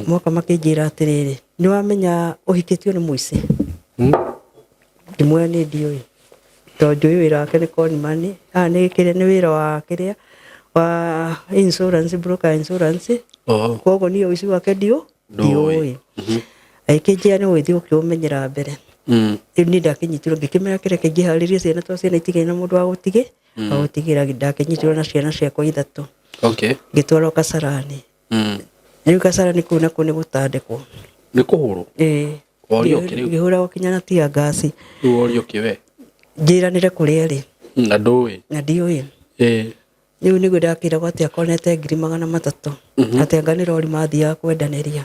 Moka makĩnjĩra atĩrĩrĩ nĩ wamenya ũhikĩtio nĩ mũici? Ngĩmwĩra niĩ ndiũĩ tondũ njũĩ wĩra wake nĩ conman, nĩ kĩrĩa nĩ wĩra wa kĩrĩa wa insurance broker insurance. Koguo niĩ ũici wake ndiũĩ. Agĩkĩnjĩra nĩ ũgĩthiĩ ũkĩũmenyera mbere. Rĩu niĩ ndakĩnyitirwo ngĩkĩmera kĩreke ngĩharĩrie ciana tondũ ciana itigĩrĩ na mũndũ wa gũtigĩ wa gũtigĩra ndakĩnyitirwo na ciana ciakwa ithatũ. Ngĩtwarwo Kasarani. Rĩu Kasarani kũu nakuo nĩ gũtandĩkwo. Nĩ kũhũrwo? Ĩĩ. Worio kĩ rĩu? Ngĩhũragwo kinya na tear gas. Rĩu worio kĩ we? Njĩranĩre kũrĩa arĩ. Na ndũĩ? Na ndiũĩ. Rĩu nĩguo ndakĩragwo atĩ akonete 300,000. Atĩ anga nĩ rori mathiaga kwendanĩria.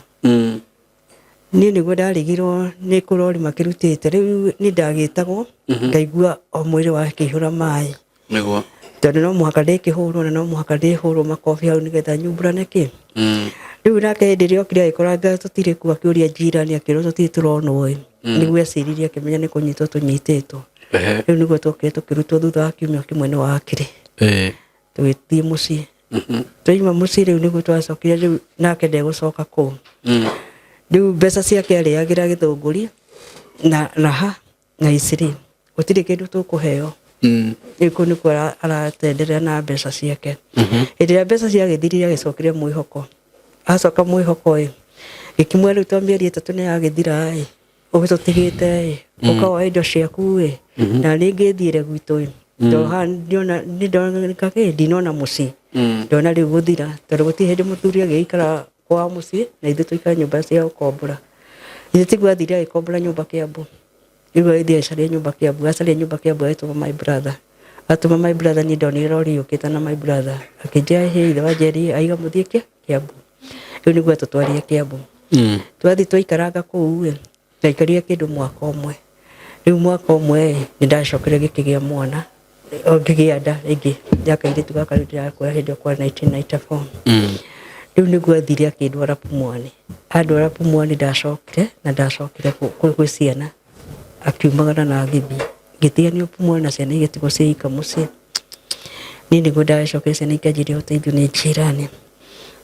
Niĩ nĩguo ndarigirwo nĩ kũ rori makĩrutĩte. Rĩu niĩ ndagĩtagwo ngaigua o mwĩrĩ wakĩihũra maĩ. Nĩguo. Tondũ no mũhaka ndĩkĩhũrwo na no mũhaka ndĩhũrwo makobi hau nĩgetha nyumbũrane kĩ. Rĩu nake hĩndĩ ĩrĩa okire agĩkora anga tũtirĩ kuo akĩũria njirani akĩrwo tũtirĩ tũronwo ĩ. Nĩguo eciririe akĩmenya nĩ kũnyitwo tũnyitĩtwo. Rĩu nĩguo twokire tũkĩrutwo thutha wa kiumia kĩmwe nĩ wakire. Tũgĩthiĩ mũciĩ. Twaima mũciĩ rĩu nĩguo twacokire rĩu nake ndegũcoka kũu. Rĩu mbeca ciake arĩagĩra Gĩthũngũri na Raha na Isiri. Gũtirĩ kĩndũ tũkũheo. Rĩu kũu nĩkuo aratenderea na mbeca ciake. Hĩndĩ ĩrĩa mbeca ciagĩthirire agĩcokire mwĩhoko. Acoka mwĩhoko ĩ, gĩkĩmwĩra rĩu to mĩeri ĩtatũ nĩ yagĩthira ĩ, ũgĩtũtigĩte ĩ, ũka woe indo ciaku ĩ, na niĩ ngĩthiĩre gwitũ ĩ. Tondũ haha ndiona nĩ ndoneka kĩ ndinona mũciĩ. Ndona rĩu gũthira tondũ gũtirĩ hĩndĩ mũthuri agĩikara kwao mũciĩ na ithuĩ tũikare nyũmba cia gũkombora. Githĩ tiguo athire agĩkombora nyũmba Kiambu. Rĩu agĩthiĩ agĩcaria nyũmba Kiambu, acaria nyũmba Kiambu agĩtũma my brother. Atũma my brother niĩ ndonire rori yũkĩte na my brother. Akĩnjĩra hĩ ithe wa Njeri aiga mũthiĩ Kiambu. Rĩu nĩguo atũtwarire Kiambu. Twathiĩ twaikaranga kũu ĩ, twaikarire kĩndũ mwaka ũmwe. Rĩu mwaka ũmwe ĩ, nĩ ndacokire ngĩkĩgĩa mwana, ngĩgĩa nda ĩngĩ ya kairĩtu gaka rĩu ndĩrakwĩra hĩndĩ ĩyo kwa 1994. Rĩu nĩguo athire akĩndwara Pumwani. Andwara Pumwani ndacokire na ndacokire kwĩ ciana akiumagara na agĩthiĩ. Ngĩtiganio Pumwani na ciana igĩtigwo ciĩ ika mũciĩ. Niĩ nĩguo ndagĩcokire ciana ikĩanjĩrĩria gũteithio nĩ njirani.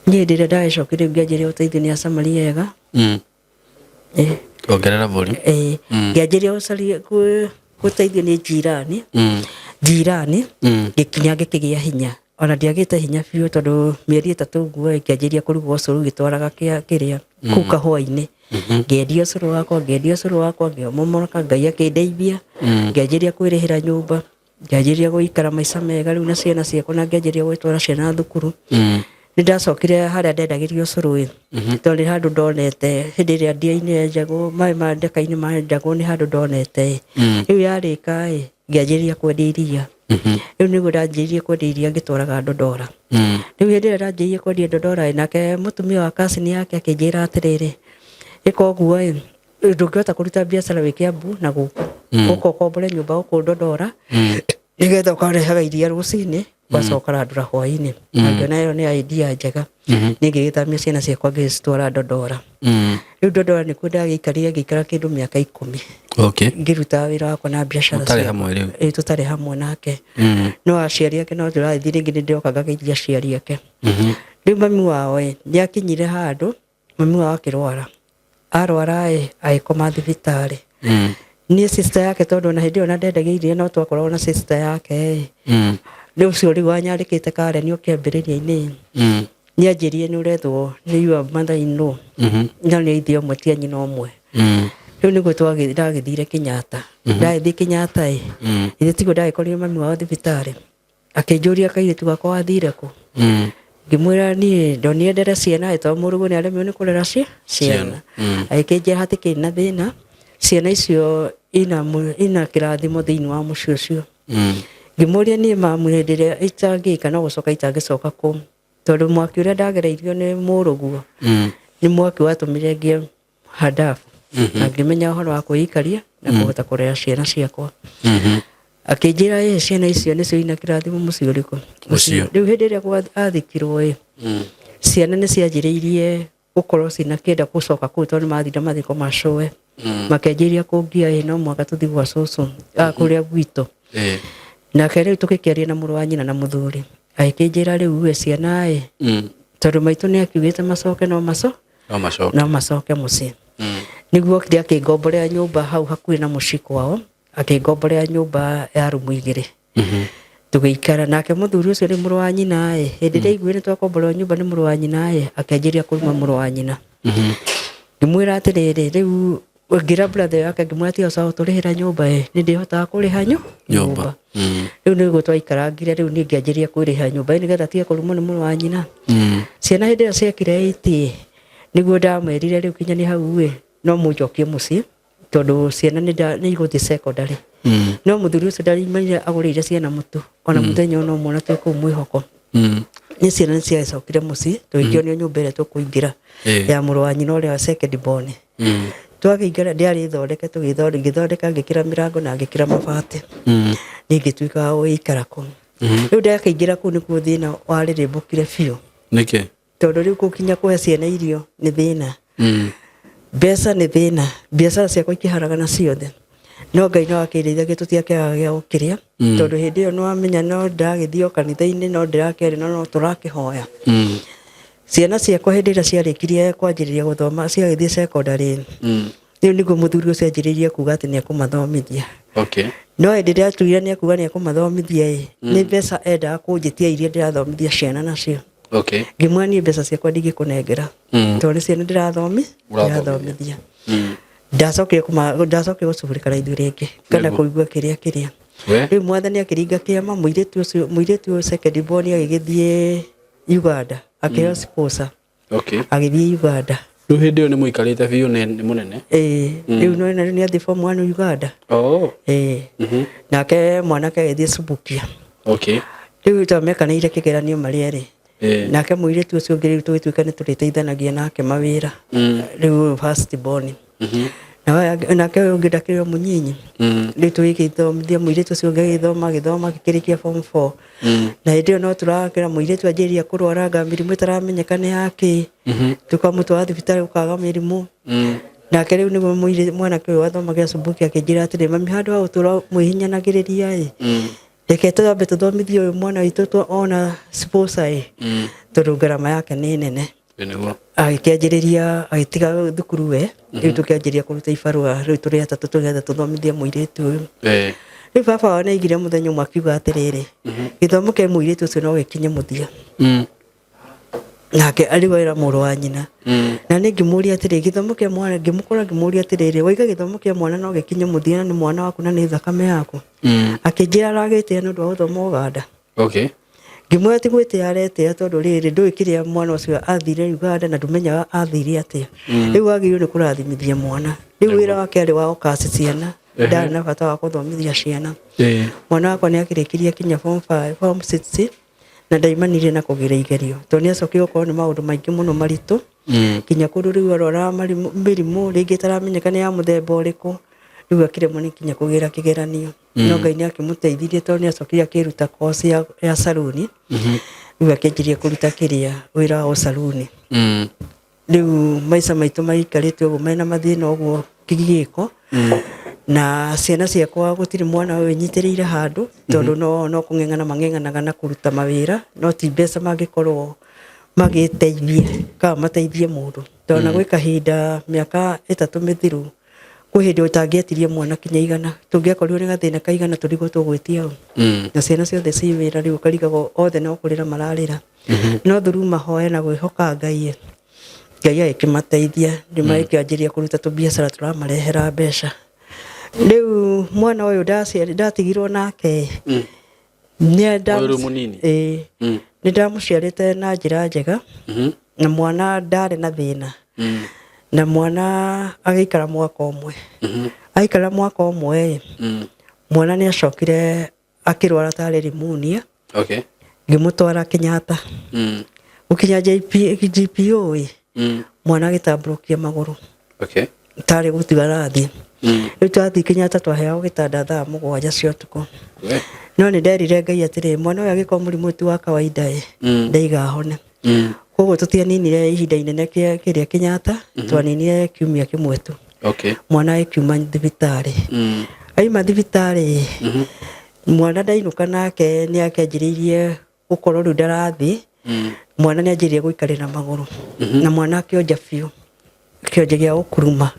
Niĩ hĩndĩ ĩrĩa ndagĩcokire ngĩanjĩrĩria gũteithio nĩ acamaria ega. Eh, Ongerera volume. Eh, ngĩanjĩrĩria gũcaria gũteithio nĩ njirani. Njirani. Ngĩkinya ngĩkĩgĩa hinya, ona ndiagĩte hinya biũ, tondũ mĩeri 3 ũguo ngĩanjĩrĩria kũrugwo ũcũrũ ngĩtwaraga kĩrĩa kũu kahũa-inĩ. Ngĩendia ũcũrũ wakwa, ngĩendia ũcũrũ wakwa, ngĩomomoroka. Ngai akĩndeithia, ngĩanjĩrĩria kwĩrĩhĩra nyũmba, ngĩanjĩrĩria gũikara maica mega rĩu na ciana ciakwa, na ngĩanjĩrĩria gwĩtwara ciana thukuru. Nĩ ndacokire harĩa ndendagĩria ũcũrũ ĩ, tondũ nĩ handũ ndonete hĩndĩ ĩrĩa ndia-inĩ yenjagwo, maĩ ma ndeka-inĩ menjagwo, nĩ handũ ndonete ĩ. Rĩu yarĩka ĩ, ngĩanjĩrĩria kwendia iria. Rĩu nĩguo ndanjĩrĩirie kwendia iria, ngĩtwaraga Ndondora. Rĩu hĩndĩ ĩrĩa ndanjĩrĩirie kwendia Ndondora ĩ, nake mũtumia wa kacini yake akĩnjĩra atĩrĩrĩ, ĩka ũguo ĩ, ndũngĩhota kũruta biacara wĩ Kiambu na gũkũ, ũka ũkombore nyũmba gũkũ Ndondora, nĩgetha ũkarehaga iria rũcinĩ, ũgacoka randũra hwainĩ. Na ngĩona ĩyo nĩ idea njega. Niĩ ngĩgĩthamia ciana ciakwa, ngĩcitwara Ndondora. Rĩu Ndondora nĩkuo ndagĩikarire, ngĩikara kĩndũ mĩaka 10. Ngĩrutaga wĩra wakwa na biacara. Mũtarĩ ciakwa. hamwe rĩu? Ĩĩ, tũtarĩ hamwe nake. No aciari ake no tũrathiĩ rĩngĩ, nĩ ndĩroka ngageithia aciari ake. Rĩu mami wao ĩ, nĩ akinyire handũ mami wao akĩrwara. Arwara ĩ, agĩkoma thibitarĩ. Niĩ sister yake, tondũ ona hĩndĩ ĩyo na ndendagia iria, no twakoragwo na sister yake ĩ. Rĩu ũcio rĩu wanyarĩkĩte Karen o kĩambĩrĩria-inĩ, nĩ anjĩrire nĩ ũrethwo nĩ your mother in law. No nĩ ithe ũmwe, ti a nyina ũmwe. Rĩu nĩguo ndagĩthire Kenyatta. Ndagĩthiĩ Kenyatta ĩ, ithe tiguo ndagĩkorire mami wao thibitarĩ. Akĩnjũria kairĩtu gakwa wathire kũ. Ngĩmwĩra niĩ ndonire ndere ciana ĩ, tondũ mũrũguo nĩ aremirwo nĩ kũrera ciana. Agĩkĩnjĩra hatikĩrĩ na thĩna, ciana icio ina kĩrathimo thĩinĩ wa mũciĩ ũcio. Ngĩmũria niĩ mamu, hĩndĩ ĩrĩa itangĩka no gũcoka itangĩcoka kũu, tondũ mwaki ũrĩa ndagereirio nĩ mũrũguo nĩ mwaki watũmire ngĩe handabu na ngĩmenya ũhoro wa kwĩikaria na kũhota kũrera ciana ciakwa. Akĩnjĩra ĩ, ciana icio nĩcio ina kĩrathimo mũciĩ ũrĩkũ? Ũcio. Rĩu hĩndĩ ĩrĩa athikirwo ĩ, ciana nĩ cianjĩrĩirie gũkorwo cina kĩenda gũcoka kũu, tondũ nĩ mathire mathiko ma cũwe. Makĩanjĩrĩria kũngia ĩ, no mũhaka tũthiĩ gwa cũcũ, kũrĩa gwitũ. Nake rĩu tũgĩkĩaria na mũrũ wa nyina na mũthuri, agĩkĩnjĩra rĩu we ciana ĩ, tondũ maitũ nĩ akiugĩte macoke, no maco No macoke. No macoke mũciĩ. Nĩguo okire akĩngomborera nyũmba hau hakuhĩ na mũciĩ kwao, akĩngomborera nyũmba ya rumu 2. Tũgĩikara nake mũthuri ũcio nĩ mũrũ wa nyina ĩ. Hĩndĩ ĩrĩa aiguire nĩ twakomborerwo nyũmba nĩ mũrũ wa nyina ĩ, akĩanjĩrĩria kũruma mũrũ wa nyina. Ngĩmwĩra atĩrĩrĩ, rĩu ngĩra brother yake, ngĩmwĩra tiga ũcoka gũtũrĩhĩra nyũmba ĩ, nĩ ndĩhotaga kũrĩha nyũmba. Rĩu nĩguo twaikarangire. Rĩu niĩ ngĩanjĩrĩria kwĩrĩhĩra nyũmba ĩ, nĩgetha atige kũrumwo nĩ mũrũ wa nyina. Ciana hĩndĩ ĩyo ciekire 8 nĩguo ndamerire rĩu kinya nĩ hau ĩ, no mũnjokie mũciĩ, tondũ ciana nĩ igũthiĩ secondary. No mũthuri ũcio ndarimaire agũrĩire ciana mũtu ona mũthenya ona ũmwe, ona twĩ kũu mwĩhoko. Nĩ ciana nĩ ciacokire mũciĩ, tũgĩkĩonio nyũmba ĩrĩa tũkũingĩra ya mũrũ wa nyina ũrĩa wa second born. Twakĩingĩra, ndĩarĩ thondeke, ngĩthondeka, ngĩkĩra mĩrango na ngĩkĩra mabati. Niĩ ngĩtuĩka wa gũgĩikara kũu. Rĩu ndakĩingĩra kũu nĩkuo thĩna warĩrĩmbũkire biũ. Nĩkĩ? Tondũ rĩu gũkinya kũhe ciana irio nĩ thĩna, mbeca nĩ thĩna, biacara ciakwa ikĩharagana ciothe. No Ngai no akĩndeithagia, tũtiakĩagaga gĩa gũkĩrĩa, tondũ hĩndĩ ĩyo nĩwamenya no ndĩragĩthiĩ o kanitha-inĩ, no ndĩrakĩaria, no tũrakĩhoya. Ciana ciakwa hĩndĩ ĩrĩa ciarĩkirie kwanjĩrĩria gũthoma, ciagĩthiĩ secondary, rĩu nĩguo mũthuri ũcio anjĩrĩirie kuga atĩ nĩ ekũmathomithia. No hĩndĩ ĩrĩa atuire nĩ ekuga nĩ ekũmathomithia ĩ, nĩ mbeca endaga kũnjĩtia iria ndĩrathomithia ciana nacio. Ngĩmwĩra niĩ mbeca ciakwa ndingĩkũnengera, tondũ nĩ ciana Ũrathomithia. ndĩrathomithia. Ndacokire gũcugurĩka na ithuĩ rĩngĩ kana kũigua kĩrĩa kĩrĩa. We? Rĩu mwathani akĩringa kĩama, mũirĩtu ũcio, mũirĩtu ũyũ second born, agĩgĩthiĩ Uganda, akĩheo sponsor. Agĩthiĩ Uganda. Rĩu hĩndĩ ĩyo nĩ mũikarĩte biũ nĩ mũnene? Ĩĩ, rĩu no nĩ athiĩ form 1 Uganda. Ĩĩ. Nake mwanake agĩthiĩ Subukia. Rĩu to mekanĩire kĩgeranio marĩ erĩ. Nake mũirĩtu ũcio ũngĩ rĩu tũgĩtuĩka nĩ tũrĩteithanagia nake mawĩra. Rĩu ũyũ first born. Nake ũyũ ũngĩ ndakĩrĩ o mũnyinyi. Rĩu tũgĩgĩthomithia mũirĩtu ũcio ũngĩ, agĩthoma, agĩthoma, agĩkĩrĩkia form 4. Na hĩndĩ ĩyo no tũrakĩra mũirĩtu anjĩrĩria kũrwaranga mĩrimũ ĩtaramenyeka nĩ yakĩ. Tũkamũtwara thibitarĩ gũkaga mĩrimũ. Nake rĩu nĩguo mwanake ũyũ wathomagia Subuki akĩnjĩra atĩrĩ, mami, handũ ha gũtũra mwĩhinyanagĩrĩria ĩ, reke twambe tũthomithie ũyũ mwana witũ ona sponsor ĩ, tondũ ngarama yake nĩ nene. Ĩ nĩguo. Agĩkĩanjĩrĩria, agĩtiga thukuru we. Rĩu tũkĩanjĩrĩria kũruta ibarũa, rĩu tũrĩ atatũ tũgetha tũthomithie mũirĩtu ũyũ. Rĩu baba wao nĩaigire mũthenya ũmwe akiuga atĩrĩrĩ, gĩthomo kĩa mũirĩtu ũcio no gĩkinye mũthia. Nake rĩu era mũrũ wa nyina. Na nĩ ngĩmũria atĩrĩ, gĩthomo kĩa mwana, ngĩmũkora ngĩmũria atĩrĩrĩ, waiga gĩthomo kĩa mwana no gĩkinye mũthia na nĩ mwana waku na nĩ thakame yaku? Akĩnjĩra aragĩtĩa nĩ ũndũ wa gũthoma Ũganda. Ngĩmwĩra ti gwĩtĩa aretĩa, tondũ rĩrĩ, ndũĩ kĩrĩa mwana ũcio athire Uganda na ndũmenyaga athire atĩa. Rĩu wagĩrĩirwo nĩ kũrathimithia mwana. Rĩu wĩra wake arĩ wa gũkaci ciana, ndarĩ na bata wa gũthomithia ciana. Mwana wakwa nĩ akĩrĩkirie kinya form 5, form 6, na ndaimanire na kũgĩra igerio, tondũ nĩ acokire gũkorwo nĩ maũndũ maingĩ mũno maritũ, kinya kũndũ rĩu arwaraga mĩrimũ rĩngĩ ĩtaramenyeka nĩ ya mũthemba ũrĩkũ. Rĩu akĩremwo nĩ kinya kũgĩra kĩgeranio. No Ngai nĩ akĩmũteithirie, tondũ nĩ acokire akĩruta course ya saruni. Rĩu akĩanjirie kũruta kĩrĩa wĩra wa ũcaruni. Rĩu maica maitũ maikarĩte ũguo mena mathĩna ũguo kĩgĩko. Na ciana ciakwa gũtirĩ mwana wĩnyitĩrĩire handũ, tondũ no kũng'eng'ana mang'eng'anaga na kũruta mawĩra, no ti mbeca mangĩkorwo magĩteithie kana mateithie mũndũ. Tondũ na gwĩ kahinda mĩaka 3 mĩthiru, kwĩ hĩndĩ ũtangĩetirie mwana kinya 100, tũngĩakorirwo nĩ gathĩna ka 100 tũrigwo tũgwĩtia ũ. Na ciana ciothe ci wĩra, rĩu ũkarigagwo othe no kũrĩra mararĩra. No through mahoya na gwĩhoka Ngai, Ngai agĩkĩmateithia, rĩu magĩkĩanjĩrĩria kũruta tũbiacara tũramarehera mbeca. Rĩu mwana ũyũ ndatigirwo nake, Ũyũ rĩu mũnini? Ĩĩ. Nĩ ndamũciarĩte na njĩra njega, na mwana ndarĩ na thĩna. Na mwana agĩikara mwaka ũmwe. Aikara mwaka ũmwe ĩ, mwana nĩ acokire akĩrwara tarĩ pneumonia. Ngĩmũtwara Kenyatta. Gũkinya GPO ĩ, mwana agĩtambũrũkia magũrũ. Tarĩ gũtiga arathiĩ. Rĩu twathiĩ Kenyatta twaheagwo gĩtanda thaa 7 cia ũtukũ. No nĩ nderire Ngai atĩrĩ, mwana ũyũ angĩkorwo mũrimũ ũyũ ti wa kawaida ĩ, ndaiga ahone. Koguo tũtianinire ihinda inene kĩrĩa Kenyatta, twaninire kiumia kĩmwe tu. Mwana agĩkiuma thibitarĩ. Aima thibitarĩ, mwana ndainũka nake nĩ akĩanjĩrĩirie gũkorwo rĩu ndarathiĩ. Mwana nĩ anjĩrĩirie gũikarĩra magũrũ. Na mwana akĩonja biũ, kĩonje gĩa gũkuruma.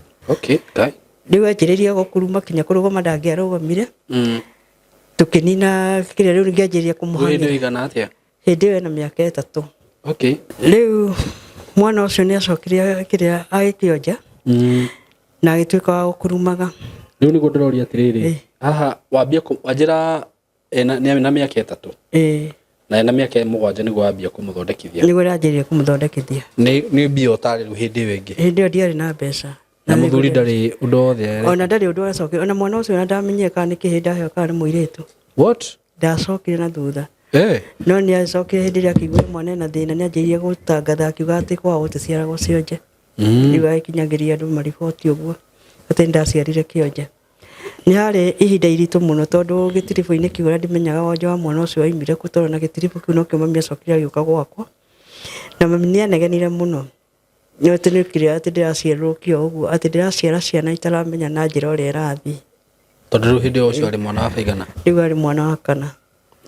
Ngai. Rĩu anjĩrĩirie gũkuruma kinya kũrũgama ndangĩarũgamire. Tũkĩnina kĩrĩa rĩu ngĩanjĩrĩria Rĩu hĩndĩ kũmũhang'ĩra. ĩyo igana atĩa? Hĩndĩ ĩyo ena mĩaka 3. Rĩu mwana ũcio nĩ acokire kĩrĩa agĩkĩonja. Na agĩtuĩka wa gũkurumaga. Rĩu nĩguo ndĩroria atĩrĩrĩ, haha wambia wanjĩra ena nĩ na mĩaka 3. Na ena mĩaka 7 nĩguo wambia kũmũthondekithia. Nĩguo ndĩranjĩrĩria kũmũthondekithia. Nĩ mbia ũtarĩ rĩu hĩndĩ ĩyo ĩngĩ? Hĩndĩ ĩyo ndiarĩ na mbeca. Na mũthuri ndarĩ ũndũ wothe areka? Ona ndarĩ ũndũ aracokire. Ona mwana ũcio ona ndamenyire kana nĩ kĩhĩĩ ndaheo kana nĩ mũirĩtu. What? Ndacokire na thutha. No nĩ acokire hĩndĩ ĩrĩa akĩigua mwana ena thĩna, nĩ anjĩrĩirie gũtangatha akiuga atĩ kwao gũticiaragwo cionje. Rĩu agĩkinyagĩria andũ mariboti ũguo atĩ nĩndaciarire kĩonje. Nĩ harĩ ihinda iritũ mũno, tondũ gĩtiribũ-inĩ kĩu ona ndimenyaga wonje wa mwana ũcio waimire kũ, tondũ na gĩtiribũ kĩu nokĩo mami acokire agĩũka gwakwa. Na mami nĩ anegenire mũno, atĩ nĩ kĩrĩa atĩ ndĩraciarĩrwo o ũguo, atĩ ndĩraciara ciana itaramenya na njĩra ũrĩa ĩrathiĩ. Tondũ rĩu hĩndĩ ĩyo ũcio arĩ mwana wa baigana? Rĩu arĩ mwana wa kana.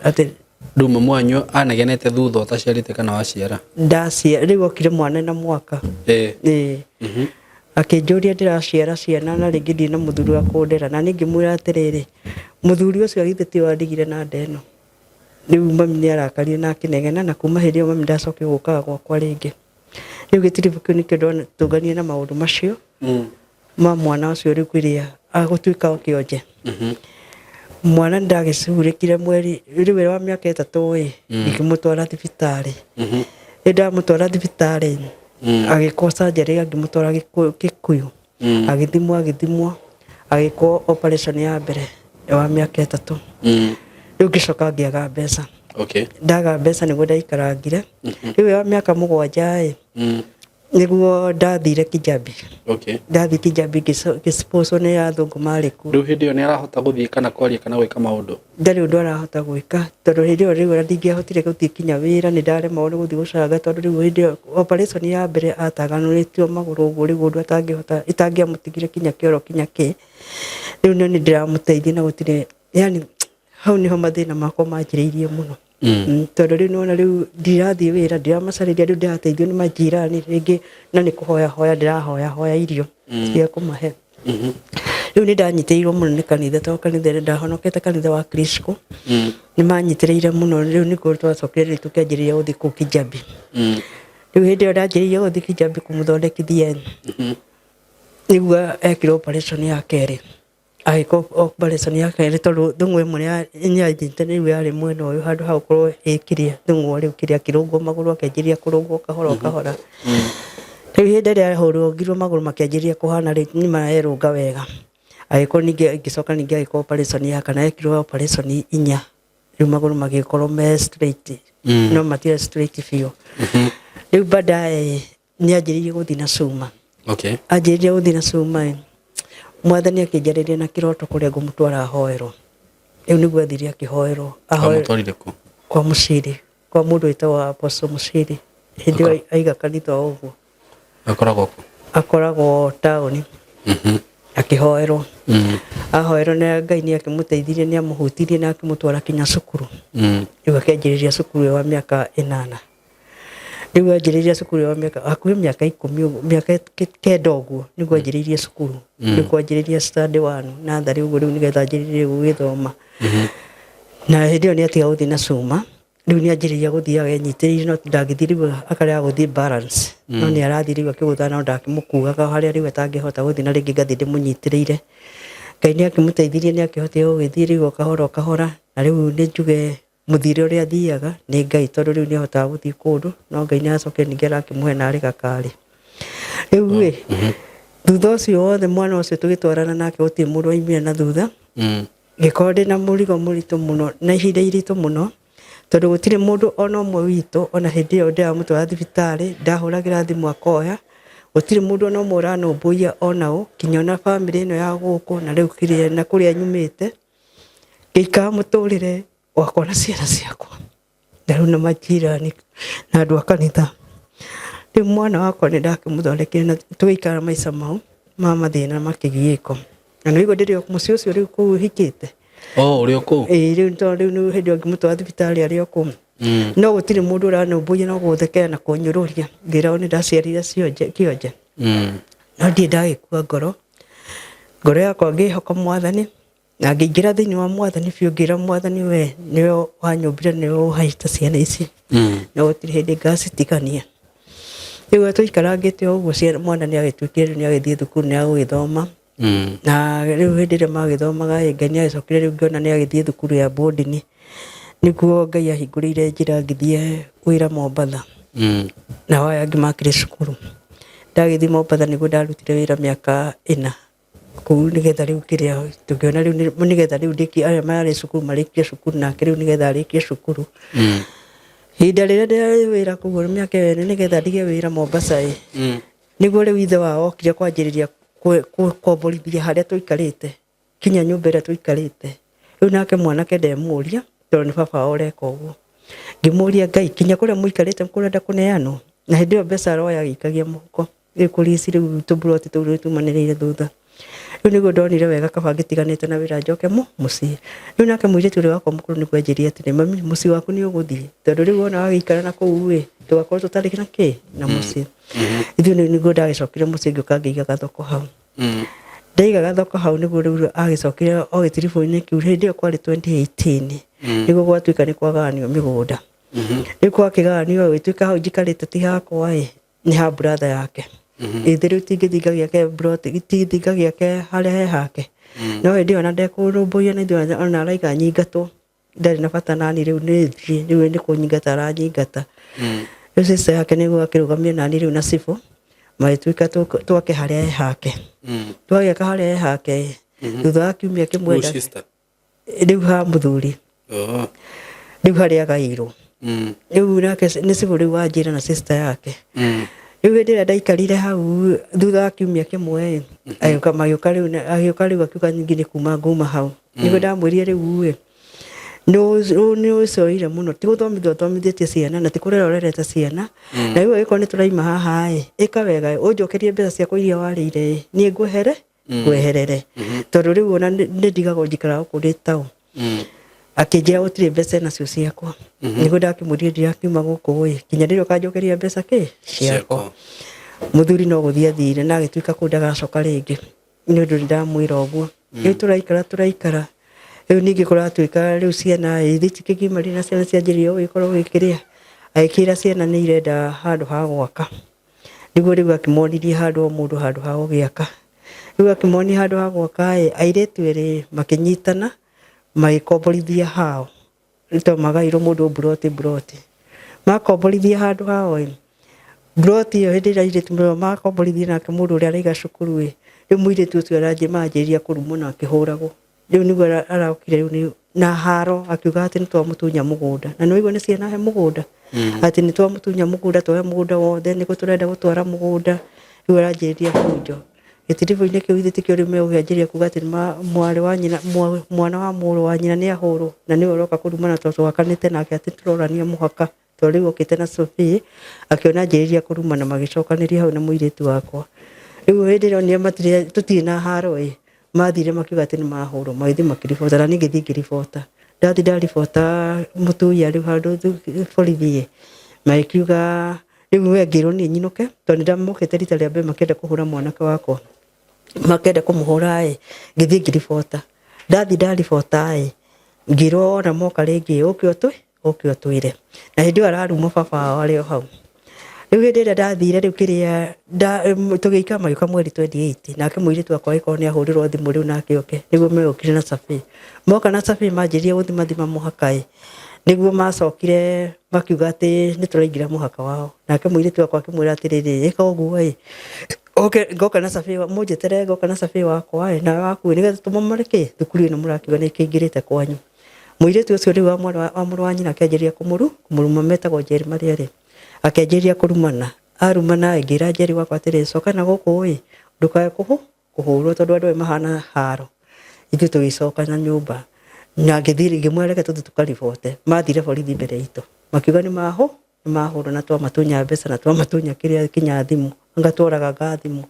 Atĩ Rĩu mamu wanyu anegenete thutha ũtaciarĩte kana waciara? Ndaciara, rĩu okire mwana na mwaka. Ĩĩ. Akĩnjũria ndĩraciara ciana na rĩngĩ ndirĩ na mũthuri wa kũndera, na niĩ ngĩmwĩra atĩrĩrĩ, mũthuri ũcio githĩ tiwe wandigire na nda ĩno? Rĩu mami nĩ arakarire na akĩnegena, na kuma hĩndĩ ĩyo mami ndacokire gũkaga gwakwa rĩngĩ. Rĩu gĩtiribũ kĩu nĩkĩo ndatũnganire na maũndũ macio ma mwana ũcio rĩu kĩrĩa agũtuĩka o kĩonje. Mwana nĩndagĩcurĩkire mweri rĩu wĩra wa mĩaka 3 ĩ, ngĩkĩmũtwara thibitarĩ. Rĩu ndamũtwara thibitarĩ, agĩkwo surgery, ngĩmũtwara Gĩkuyu, agĩthimwo, agĩkwo operation ya mbere wa mĩaka 3. Rĩu ngĩcoka ngĩaga mbeca. Ndaga mbeca nĩguo ndaikarangire. Rĩu wa mĩaka 7 ĩ, nĩguo ndathire Kijabi. Ndathiĩ Kijabi ngĩsponsor nĩ athũngũ marĩ kuo. Rĩu hĩndĩ ĩyo nĩ arahota gũthiĩ kana kwaria kana gwĩka maũndũ? Ndarĩ ũndũ arahota gwĩka, tondũ hĩndĩ ĩyo rĩu ona ndingĩahotire gũthiĩ kinya wĩra, nĩ ndaremagwo nĩ gũthiĩ gũcanga, tondũ rĩu hĩndĩ ĩyo operation ya mbere ataganũrĩtio magũrũ ũguo rĩu ũndũ atangĩhota, itangĩamũtigire kinya kĩoro kinya kĩ. Rĩu no nĩ ndĩramũteithia na gũtirĩ, yani hau nĩho mathĩna makwa manjĩrĩirie mũno. Tondũ rĩu nĩwona rĩu ndirathiĩ wĩra, ndiramacarĩria, rĩu ndĩrateithio nĩ majirani rĩngĩ, na nĩ kũhoya hoya ndĩrahoya hoya irio cia kũmahe. Rĩu nĩ ndanyitĩrĩirwo mũno nĩ kanitha, tondũ kanitha ĩrĩa ndahonokete, kanitha wa Kristo, nĩ manyitĩrĩire mũno. Rĩu nĩguo twacokire rĩu tũkĩanjĩrĩria gũthiĩ kũu Kijabi. Rĩu hĩndĩ ĩyo ndanjĩrĩirie gũthiĩ Kijabi kũmũthondekithia, nĩguo ekirwo operation ya kerĩ. Agĩkwo operation ya kerĩ tondũ thũng'wa ĩmwe nĩyathiĩte, rĩu yarĩ mwena ũyũ handũ ha gũkorwo ĩ kĩrĩa thũng'wa rĩu kĩrĩa akĩrũngwo magũrũ, akĩanjĩrĩria kũrũngwo kahora o kahora. Rĩu hĩndĩ ĩrĩa ahũrũngirwo magũrũ makĩanjĩrĩria kũhana rĩu nĩ marerũnga wega, agĩkorwo ningĩ agĩcoka ningĩ agĩkwo operation ya kana, ekirwo operation inya, rĩu magũrũ magĩkorwo me straight, no matirĩ straight biũ. Rĩu baadaye nĩ anjĩrĩirie gũthiĩ na cuma. Anjĩrĩria gũthiĩ na cuma ĩ, Mwathani akĩnjarĩria na kĩroto kũrĩa ngũmũtwara ahoerwo. Rĩu nĩguo athire akĩhoerwo. Wamũtwarire kũ? Kwa Mũciri, kwa mũndũ wĩtagwo Apostle Mũciri, hĩndĩ ĩyo aiga kanitha o ũguo. Akoragwo kũ? Akoragwo taũni. Akĩhoerwo. Ahoerwo na Ngai nĩ akĩmũteithirie, nĩ amũhutirie na akĩmũtwara kinya cukuru. Rĩu akĩanjĩrĩria cukuru ĩyo wa mĩaka 8. Rĩu anjĩrĩirie cukuru wa mĩaka hakuhĩ mĩaka 10 ũguo, mĩaka 9 ũguo nĩguo anjĩrĩirie cukuru. Rĩu kwanjĩrĩria standard one natharĩ ũguo, rĩu nĩgetha anjĩrĩrie gũgĩthoma. Na hĩndĩ ĩyo nĩ atiga gũthiĩ na cuma, rĩu nĩ anjĩrĩria gũthiaga enyitĩrĩire, no ndangĩthiĩ rĩu akarega gũthiĩ balance, no nĩ arathiĩ rĩu akĩgũthaga, no ndakĩmũkuaga harĩa rĩu atangĩhota gũthiĩ, na rĩngĩ ngathiĩ ndĩmũnyitĩrĩire. Ngai nĩ akĩmũteithirie, nĩ akĩhotire gũgĩthiĩ rĩu o kahora o kahora, na rĩu nĩ njuge mũthiĩre ũrĩa athiaga nĩ Ngai, tondũ rĩu nĩ ahotaga gũthiĩ kũndũ, no Ngai nĩ acokire ningĩ arakĩmũhe narĩ gakari. Rĩu rĩ, thutha ũcio wothe mwana ũcio tũgĩtwarana nake, gũtirĩ mũndũ waimire na thutha. Ngĩkorwo ndĩna mũrigo mũritũ mũno na ihinda iritũ mũno, tondũ gũtirĩ mũndũ ona ũmwe witũ, ona hĩndĩ ĩyo ndĩramũtwara thibitarĩ, ndahũragĩra thimũ akoya, gũtirĩ mũndũ ona ũmwe ũranũmbũiya ona ũ, kinya ona bamĩrĩ ĩno ya gũkũ na rĩu kĩrĩa na kũrĩa nyumĩte. Ngĩikara mũtũrĩre wakwa na ciana ciakwa na rĩu na majirani na andũ a kanitha. Rĩu mwana wakwa nĩ ndakĩmũthondekire na tũgĩikara maica mau ma mathĩna na makĩgiĩko. Na nĩ waigua ndĩrĩ o mũciĩ ũcio rĩu kũu hikĩte. Oh, ũrĩ o kũu? Ĩĩ, rĩu tondũ rĩu nĩ hĩndĩ ĩyo ngĩmũtwara thibitarĩ arĩ o kũu. No gũtirĩ mũndũ ũranũmbũiya no gũthekera na kũnyũrũria. Ngĩragwo nĩ ndaciarire cionje kĩonje. No ndirĩ ndagĩkua ngoro. Ngoro yakwa ngĩhoka Mwathani. Na ngĩingĩra thĩinĩ wa Mwathani biũ, ngĩra Mwathani, we nĩwe wanyũmbire, nĩwe ũhaite ciana ici, na gũtirĩ hĩndĩ ngacitigania. Rĩu tũikarangĩte o ũguo, mwana nĩ agĩtuĩkire rĩu nĩ agĩthiĩ thukuru, nĩ agũgĩthoma. Na rĩu hĩndĩ ĩrĩa magĩthomaga ĩ, Ngai nĩ agĩcokire rĩu ngĩona nĩ agĩthiĩ thukuru ya boarding, nĩguo Ngai ahingũrĩire njĩra ngĩthiĩ wĩra Mombatha. Nao aya angĩ makĩrĩ cukuru. Ndagĩthiĩ Mombatha nĩguo ndarutire wĩra mĩaka 4 kũu, nĩgetha rĩu kĩrĩa tũngĩona rĩu nĩgetha rĩu ndĩkie, aya mararĩ cukuru marĩkie cukuru, nake rĩu nĩgetha arĩkie cukuru. Ihinda rĩrĩa ndĩrarĩ wĩra kũu mĩaka ĩyo 4 nĩgetha ndige wĩra Mombasa ĩ, nĩguo rĩu ithe wao okire kwanjĩrĩria kũkomborithia harĩa tũikarĩte kinya nyũmba ĩrĩa tũikarĩte. Rĩu nake mwanake ndemũria tondũ nĩ baba wao ũreka ũguo. Ngĩmũria, Ngai, kinya kũrĩa mũikarĩte kũrenda kũneanwo? Na hĩndĩ ĩyo mbeca aroya agĩikagia mũhuko. Rĩu kũrici rĩu tũmburoti tũu rĩu tumanĩrĩire thutha. Rĩu nĩguo ndonire wega kaba ngĩtiganĩte na wĩra njoke mũciĩ. Rĩu nake mũirĩtu ũrĩa wakwa mũkũrũ nĩguo anjĩrire atĩrĩ, mami, mũciĩ waku nĩ ũgũthiĩ, tondũ rĩu wona wagĩikara na kũu ĩ, tũgakorwo tũtarĩ na kĩ na mũciĩ. Ithuĩ nĩguo ndagĩcokire mũciĩ, ngĩũka ngĩiga gathoko hau. Ndaiga gathoko hau nĩguo rĩu agĩcokire o gĩtiribũ-inĩ kĩu, hĩndĩ ĩyo kwarĩ 2018, nĩguo gwatuĩka nĩ kwagayanio mĩgũnda. Rĩu gwakĩgayanio gũgĩtuĩka hau njikarĩte ti hakwa ĩ, nĩ ha brother yake. Ithe rĩu tingĩthiĩ ngagĩake plot, tingĩthiĩ ngagĩake harĩa he hake. No hĩndĩ ĩyo ona ndekũrũmbũiya na ithuĩ, ona araiga nyingatwo, ndarĩ na bata nani, rĩu nĩ thiĩ, rĩu nĩ kũnyingata aranyingata. Rĩu sister yake nĩguo akĩrũgamire nani rĩu na cibũ, magĩtuĩka twake harĩa he hake. Twagĩaka harĩa he hake, thutha wa kiumia kĩmwe Who sister? Rĩu ha mũthuri. Oh. Rĩu harĩa agairwo. Rĩu nake nĩ cibũ rĩu wanjĩra na sister yake. Rĩu hĩndĩ ĩrĩa ndaikarire hau thutha wa kiumia kĩmwe ĩ, agĩũka, magĩũka rĩu agĩũka rĩu akiuga nyingĩ nĩ kuma nguma hau. Nĩguo ndamwĩrire, rĩu ĩ, nĩ ũcoire mũno, ti gũthomithia ũthomithĩtie ciana na ti kũrera ũrerete ciana, na rĩu angĩkorwo nĩ tũraima haha ĩ, ĩka wega ũnjokerie mbeca ciakwa iria warĩire ĩ, niĩ ngwehere ngweherere, tondũ rĩu ona nĩ ndigagwo njikaraga gũkũ ndĩ taũ. Akĩnjĩra gũtirĩ mbeca nacio ciakwa. Nĩguo ndakĩmũrire ndirakiuma gũkũ ĩ kinya rĩrĩa ũkanjokeria mbeca kĩ ciakwa. Mũthuri no gũthiĩ athire na agĩtuĩka kũu ndagacoka rĩngĩ nĩ ũndũ nĩndamwĩra ũguo. Rĩu tũraikara tũraikara rĩu ningĩ kũratuĩka rĩu ciana ĩ ithe itikĩgimarire na ciana cianjĩrĩria gũgĩkorwo gĩkĩrĩa. Agĩkĩra ciana nĩ irenda handũ ha gwaka. Nĩguo rĩu akĩmonirie handũ o mũndũ handũ ha gũgĩaka. Rĩu akĩmonia handũ ha gwaka ĩ, airĩtu erĩ makĩnyitana magĩkomborithia hao. Nĩ tondũ magaĩirwo mũndũ mburoti mburoti. Makomborithia handũ hao ĩ, mburoti ĩyo hĩndĩ ĩrĩa airĩtu makomborithia nake mũndũ ũrĩa araiga cukuru ĩ, rĩu mũirĩtu ũcio manjĩrĩria kũrumwo na akĩhũragwo. Rĩu nĩguo arokire rĩu nĩ na haro akiuga atĩ nĩ twamũtunya mũgũnda. Na nĩ waigua nĩ ciana he mũgũnda. Atĩ nĩ twamũtunya mũgũnda, twoya mũgũnda wothe, nĩkũ tũrenda gũtwara mũgũnda. Rĩu aranjĩrĩria bunjo. Gĩtiribũ-inĩ kĩu githĩ tikĩo rĩu megũkĩanjĩrĩria kuga atĩ mwarĩ wa nyina, mwana wa mũrũ wa nyina nĩ ahũrwo, na nĩwe ũroka kũrumana tondũ twakanĩte nake atĩ tũrorania mũhaka. Tondũ rĩu okĩte na Sophie, akĩona anjĩrĩria kũrumana magĩcokanĩria hau na mũirĩtu wakwa. Rĩu hĩndĩ ĩrĩa onire matirĩ, tũtirĩ na haro ĩ, mathire makiuga atĩ nĩ mahũrwo, magĩthiĩ makĩribota, na niĩ ngĩthiĩ ngĩribota. Ndathiĩ ndaribota mũtuia rĩu handũ borithi ĩ, magĩkiuga rĩu we ngĩrwo niĩ nyinũke, tondũ nĩ ndamokĩte rita rĩa mbere makĩenda kũhũra mwanake wakwa. Makĩenda kũmũhũra ĩ, ngĩthiĩ ngĩribota. Ndathiĩ ndaribota ĩ, ngĩrwo ona moka rĩngĩ ũke ũtũ ũke ũtwĩre. Na hĩndĩ ĩyo ararumwo baba wao arĩ o hau. Rĩu hĩndĩ ĩrĩa ndathire rĩu kĩrĩa tũgĩikara magĩũka mweri 28 nake mũirĩtu wakwa agĩkorwo nĩ ahũrĩrwo thimũ rĩu nake oke nĩguo megũkire na survey. Moka na survey manjĩrĩria gũthimathima mũhaka ĩ, nĩguo macokire makiuga atĩ nĩ tũraingĩra mũhaka wao. Nake mũirĩtu wakwa akĩmwĩra atĩrĩrĩ, ĩka ũguo ĩ, oke ngoka na survey mũnjĩtere ngoka na survey wakwa ĩ, nawe waku ĩ, nĩgetha tũmomore kĩ, thukuru ĩno mũrakiuga nĩ ĩkĩingĩrĩte kwanyu. Mũirĩtu ũcio rĩu wa mwarĩ wa mũrũ wa nyina akĩanjĩrĩria kũmũruma metagwo Njeri marĩ erĩ. Akĩanjĩrĩria kũrumana. Arumana ĩ, ngĩra Njeri wakwa atĩrĩ, coka na gũkũ ĩ, ndũkae kũhũrwo tondũ andũ aya mahana haro. Ithuĩ tũgĩcoka na nyũmba. Na ngĩthiĩ ngĩmwĩra reke tũthiĩ tũkaribote. Mathire borithi mbere itũ. Makiuga nĩ mahũrwo na twamatunya mbeca na twamatunya kĩrĩa kinya thimũ. Anga tworagaga thimũ.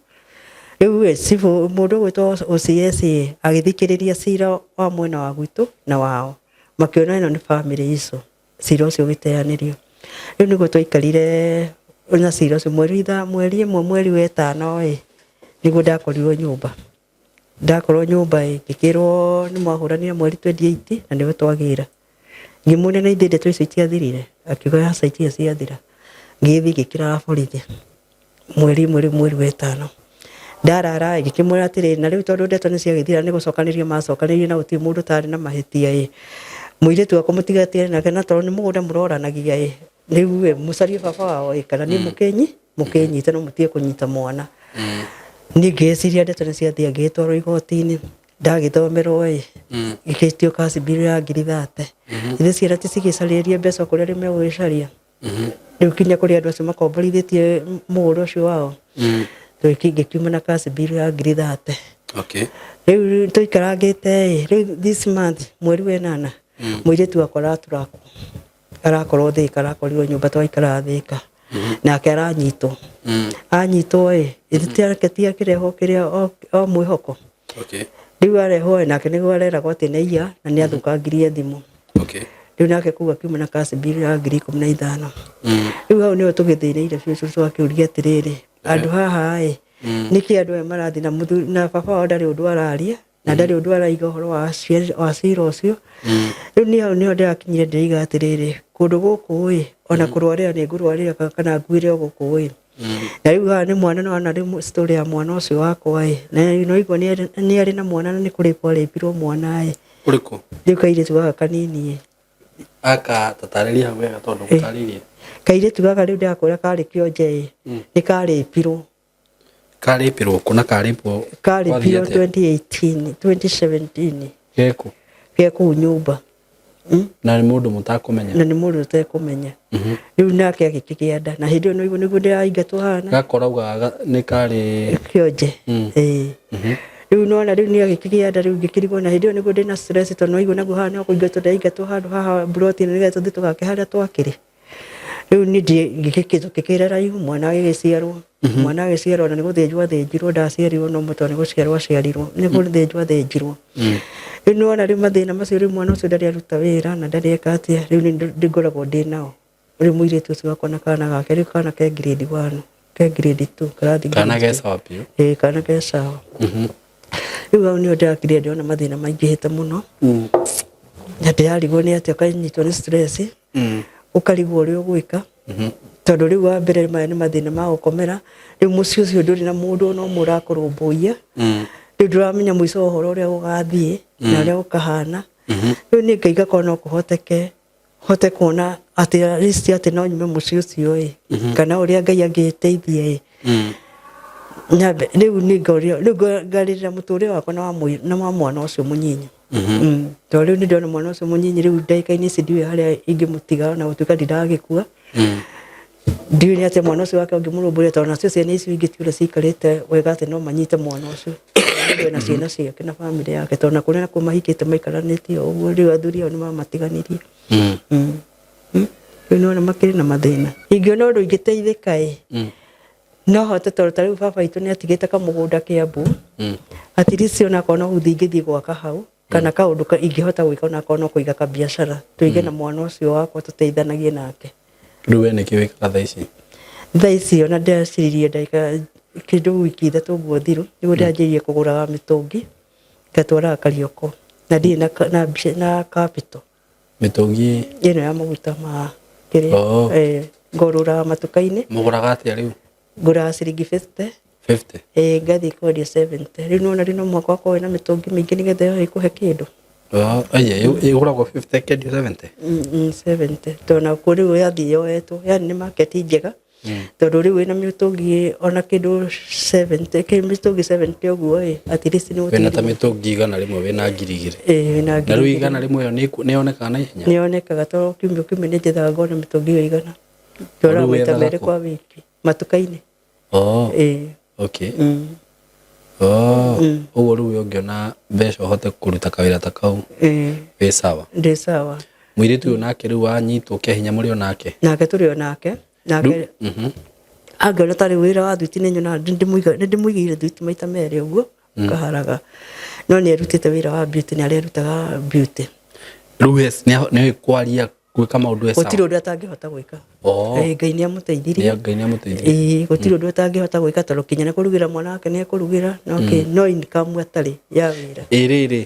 Rĩu ĩ, cibũ mũndũ ũgwĩtwo OCS ĩ, agĩthikĩrĩria cira wa mwena wa gwitũ na wao. Makĩona ĩno nĩ family issue. Cira ũcio ũgĩteanĩrio. Rĩu nĩguo twaikarire na cira ũcio mweri mweri ĩmwe mweri wa ĩtano ĩ, nĩguo ndakorirwo nyũmba. Ndakorwo nyũmba ĩ, ngĩkĩrwo nĩ mwahũranire mweri 28 na nĩwe twagĩra. Ngĩmũria na ithuĩ ndeto icio itiathirire? Akiuga aca itirĩ ciathira. Ngĩgĩthiĩ ngĩkĩrara borithi mweri ĩmwe rĩu mweri wa ĩtano. Ndarara ĩ, ngĩkĩmwĩra atĩrĩrĩ, na rĩu tondũ ndeto nĩ ciagĩthira nĩ gũcokanĩria macokanĩirie na gũtirĩ mũndũ ũtarĩ na mahĩtia ĩ, mũirĩtu wakwa mũtigatigane nake na tondũ nĩ mũgũnda mũroranagia ĩ, rĩu ĩ, mũcarie baba wao ĩ, kana niĩ mũkĩnyite no mũtige kũnyita mwana. Niĩ ngĩciria ndeto nĩ ciathira ngĩgĩtwarwo igoti-inĩ. Ndagĩthomerwo ĩ, ngĩgĩtio cash bill ya ngiri thate. Ithe ciana ti cigĩcarĩrie mbeca o kũrĩa rĩu megũgĩcaria. Rĩu kinya kũrĩ andũ acio makomborithĩtie mũgũnda ũcio wao. Ngĩkiuma na cash bill ya ngiri thate. Okay. Rĩu tũikarangĩte ĩ, rĩu this month mweri wa ĩnana, mũirĩtu wakwa araturakwo. Arakorwo Thĩka, arakorirwo nyũmba twaikaraga Thĩka. Nake aranyitwo. Anyitwo ĩ, ithĩ ti akĩrehwo kĩrĩa o mwĩhoko. Okay. Rĩu arehwo ĩ, nake nĩguo areragwo atĩ nĩ aiya na nĩ athũkangirie thimũ. Okay. Rĩu nake kũu akiuma na cash bill ya 15,000. Rĩu hau nĩho tũgĩthĩnĩire biũ cũcũ akĩũria atĩrĩrĩ, andũ haha ĩ, nĩkĩ andũ aya marathiĩ na mũthuri na baba wao ndarĩ ũndũ araria na ndarĩ ũndũ araiga ũhoro wa wa cira ũcio. Rĩu niĩ hau nĩho ndĩrakinyire ndĩroiga atĩrĩrĩ, kũndũ gũkũ ĩ, ona kũrwarĩra nĩ ngũrwarĩra kana nguĩre o gũkũ ĩ. Na rĩu haha nĩ mwana nĩwona rĩu story ya mwana ũcio wakwa ĩ, na nĩwaigua nĩ arĩ na mwana na nĩ kũrĩpwo arĩpirwo mwana ĩ. Ũrĩkũ? Rĩu kairĩtu gaka kanini ĩ. Aka tatarĩria hau wega tondũ gũtarĩirie. Kairĩtu gaka rĩu ndĩrakwĩra karĩ kĩonje ĩ, nĩ karĩpirwo. Karĩpirwo kũ na karĩpwo Karĩpirwo 2018, 2017. Gekũ? Ge kũu nyũmba. Na nĩ mũndũ mũtakũmenya? Na nĩ mũndũ ũtekũmenya. Rĩu nake agĩkĩgĩa nda na hĩndĩ ĩyo nĩguo nĩguo ndĩraingatwo hana. Gakorauga nĩ karĩ kĩonje. Ĩĩ. Rĩu nĩwona rĩu nĩ agĩkĩgĩa nda rĩu ngĩkĩrigwo na hĩndĩ ĩyo nĩguo ndĩna stress tondũ nĩwaigua naguo haha no kũingatwo ndĩraingatwo handũ haha mburoti nĩgetha tũthiĩ tũgake harĩa twakĩrĩ. Rĩu niĩ ngĩkĩra raihu mwana agĩgĩciarwo. Mwana agĩciarwo na nĩ gũthĩnjwo athĩnjirwo, ndaciarirwo no mũtwe, nĩ gũciarwo aciarirwo, nĩ gũthĩnjwo athĩnjirwo. Rĩu nĩwona rĩu mathĩna macio, rĩu mwana ũcio ndarĩ aruta wĩra na ndarĩ eka atĩa, rĩu nĩ ngoragwo ndĩ nao. Rĩu mũirĩtu ũcio wakwa na kana gake, rĩu kana ke grade 1, ke grade 2, karathiĩ Kana grade ge sawa biũ. Ĩĩ, kana ke sawa. Rĩu hau nĩho ndĩrakire ndĩrona mathĩna maingĩhĩte mũno na ndĩrarigwo nĩ atĩa, ũkanyitwo nĩ stress, ũkarigwo ũrĩa ũgwĩka, tondũ rĩu wa mbere maya nĩ mathĩna ma gũkomera. Rĩu mũciĩ ũcio ndũrĩ na mũndũ ona ũmwe ũrakũrũmbũiya. Rĩu ndũramenya mũico wa ũhoro ũrĩa ũgathiĩ na ũrĩa ũkahana. Rĩu niĩ ngaiga korwo no kũhoteke hote kuona atĩ at least atĩ no nyume mũciĩ ũcio ĩ, kana ũrĩa Ngai angĩteithia ĩ, nyambe rĩu nĩ ngorio rĩu ngarĩrĩra mũtũrĩre wakwa na wa na wa mwana ũcio mũnyinyi. Tondũ rĩu nĩ ndĩrona mwana ũcio mũnyinyi rĩu ndagĩka-inĩ ici ndiũĩ harĩa ingĩmũtiga, ona gũtuĩka ndindagĩkua, ndiũĩ nĩ atĩa mwana ũcio wake ũngĩmũrũmbũiya, tondũ nacio ciana icio ingĩ ti ũrĩa ciikarĩte wega atĩ no manyite mwana ũcio. Mũndũ ena ciana ciake na bamĩrĩ yake, tondũ na kũrĩa nakuo mahikĩte maikaranĩtie o ũguo, rĩu athuri ao nĩ mamatiganirie. Rĩu nĩwona makĩrĩ na mathĩna. Ingĩona ũndũ ingĩteithĩka ĩ, no hote, tondũ ta rĩu baba witũ nĩ atigĩte kamũgũnda Kĩambu, at least onakorwo no gũthiĩ ingĩthiĩ gwaka hau kana kaũndũ ingĩhota gwĩka, onakorwo no kũiga kabiacara tũige na mwana ũcio wakwa, tũteithanagie nake. Rĩu we nĩkĩ wĩkaga thaa ici? Thaa ici ona ndĩraciririe ndagĩka kĩndũ wiki 3 ũguo thiru nĩguo ndĩranjĩrĩirie kũgũraga mĩtũngi ngatwaraga Karioko, na ndirĩ na capital. Mĩtũngi? Ĩno ya maguta ma kĩrĩa. Oh. Ngorũraga matuka-inĩ. Mũgũraga atĩa rĩu? Ngũraga ciringi 50. 50? Ĩĩ, ngathiĩ kwendia 70. Rĩu nĩwona rĩu no mũhaka ũkorwo wĩna mĩtũngi mĩingĩ nĩgetha ĩyo ĩkũhe kĩndũ. Oh, aya ĩgũragwo 50 ĩkendio 70? 70, tondũ nakuo rĩu yathiĩ yoetwo, yani nĩ market njega, tondũ rĩu wĩna mĩtũngi ona kĩndũ 70, mĩtũngi 70 ũguo ĩ, at least nĩ Wĩna ta mĩtũngi 100 wĩna 2,000. Ĩĩ, wĩna Na ngiri rĩu igĩrĩ. 100 ĩyo nĩ yonekaga na ihenya? Nĩ yonekaga, tondũ kiumia kiumia nĩ njethaga ngona mĩtũngi ĩyo 100. Ndwaraga Rĩu maita wethaga merĩ kũ? kwa wiki matuka-inĩ. Oh. Ĩĩ. Okay. Oh. Ũguo rĩu we ũngĩona mbeca ũhote kũruta kawĩra ta kau, Ĩĩ. wĩ sawa. Ndĩ sawa. Mũirĩtu ũyũ nake rĩu wanyitwo kĩa hinya mũrĩ o nake? Nake tũrĩ o nake. Nake angĩona tarĩ wĩra wa thuiti nĩ nyonaga nĩ ndĩmũigĩire thuiti maita merĩ ũguo kaharaga, no nĩ erutĩte wĩra wa beauty, nĩ arerutaga beauty. Rĩu nĩ oĩ kwaria, gwĩka maũndũ e sawa? Gũtirĩ ũndũ atangĩhota gwĩka. Oh. Ĩĩ, Ngai nĩ amũteithirie. Ngai nĩ amũteithirie. Ĩĩ, gũtirĩ ũndũ atangĩhota gwĩka, tondũ kinya nĩ kũrugĩra mwana wake nĩ ekũrugĩra, no no income atarĩ ya wĩra. Ĩ rĩrĩ,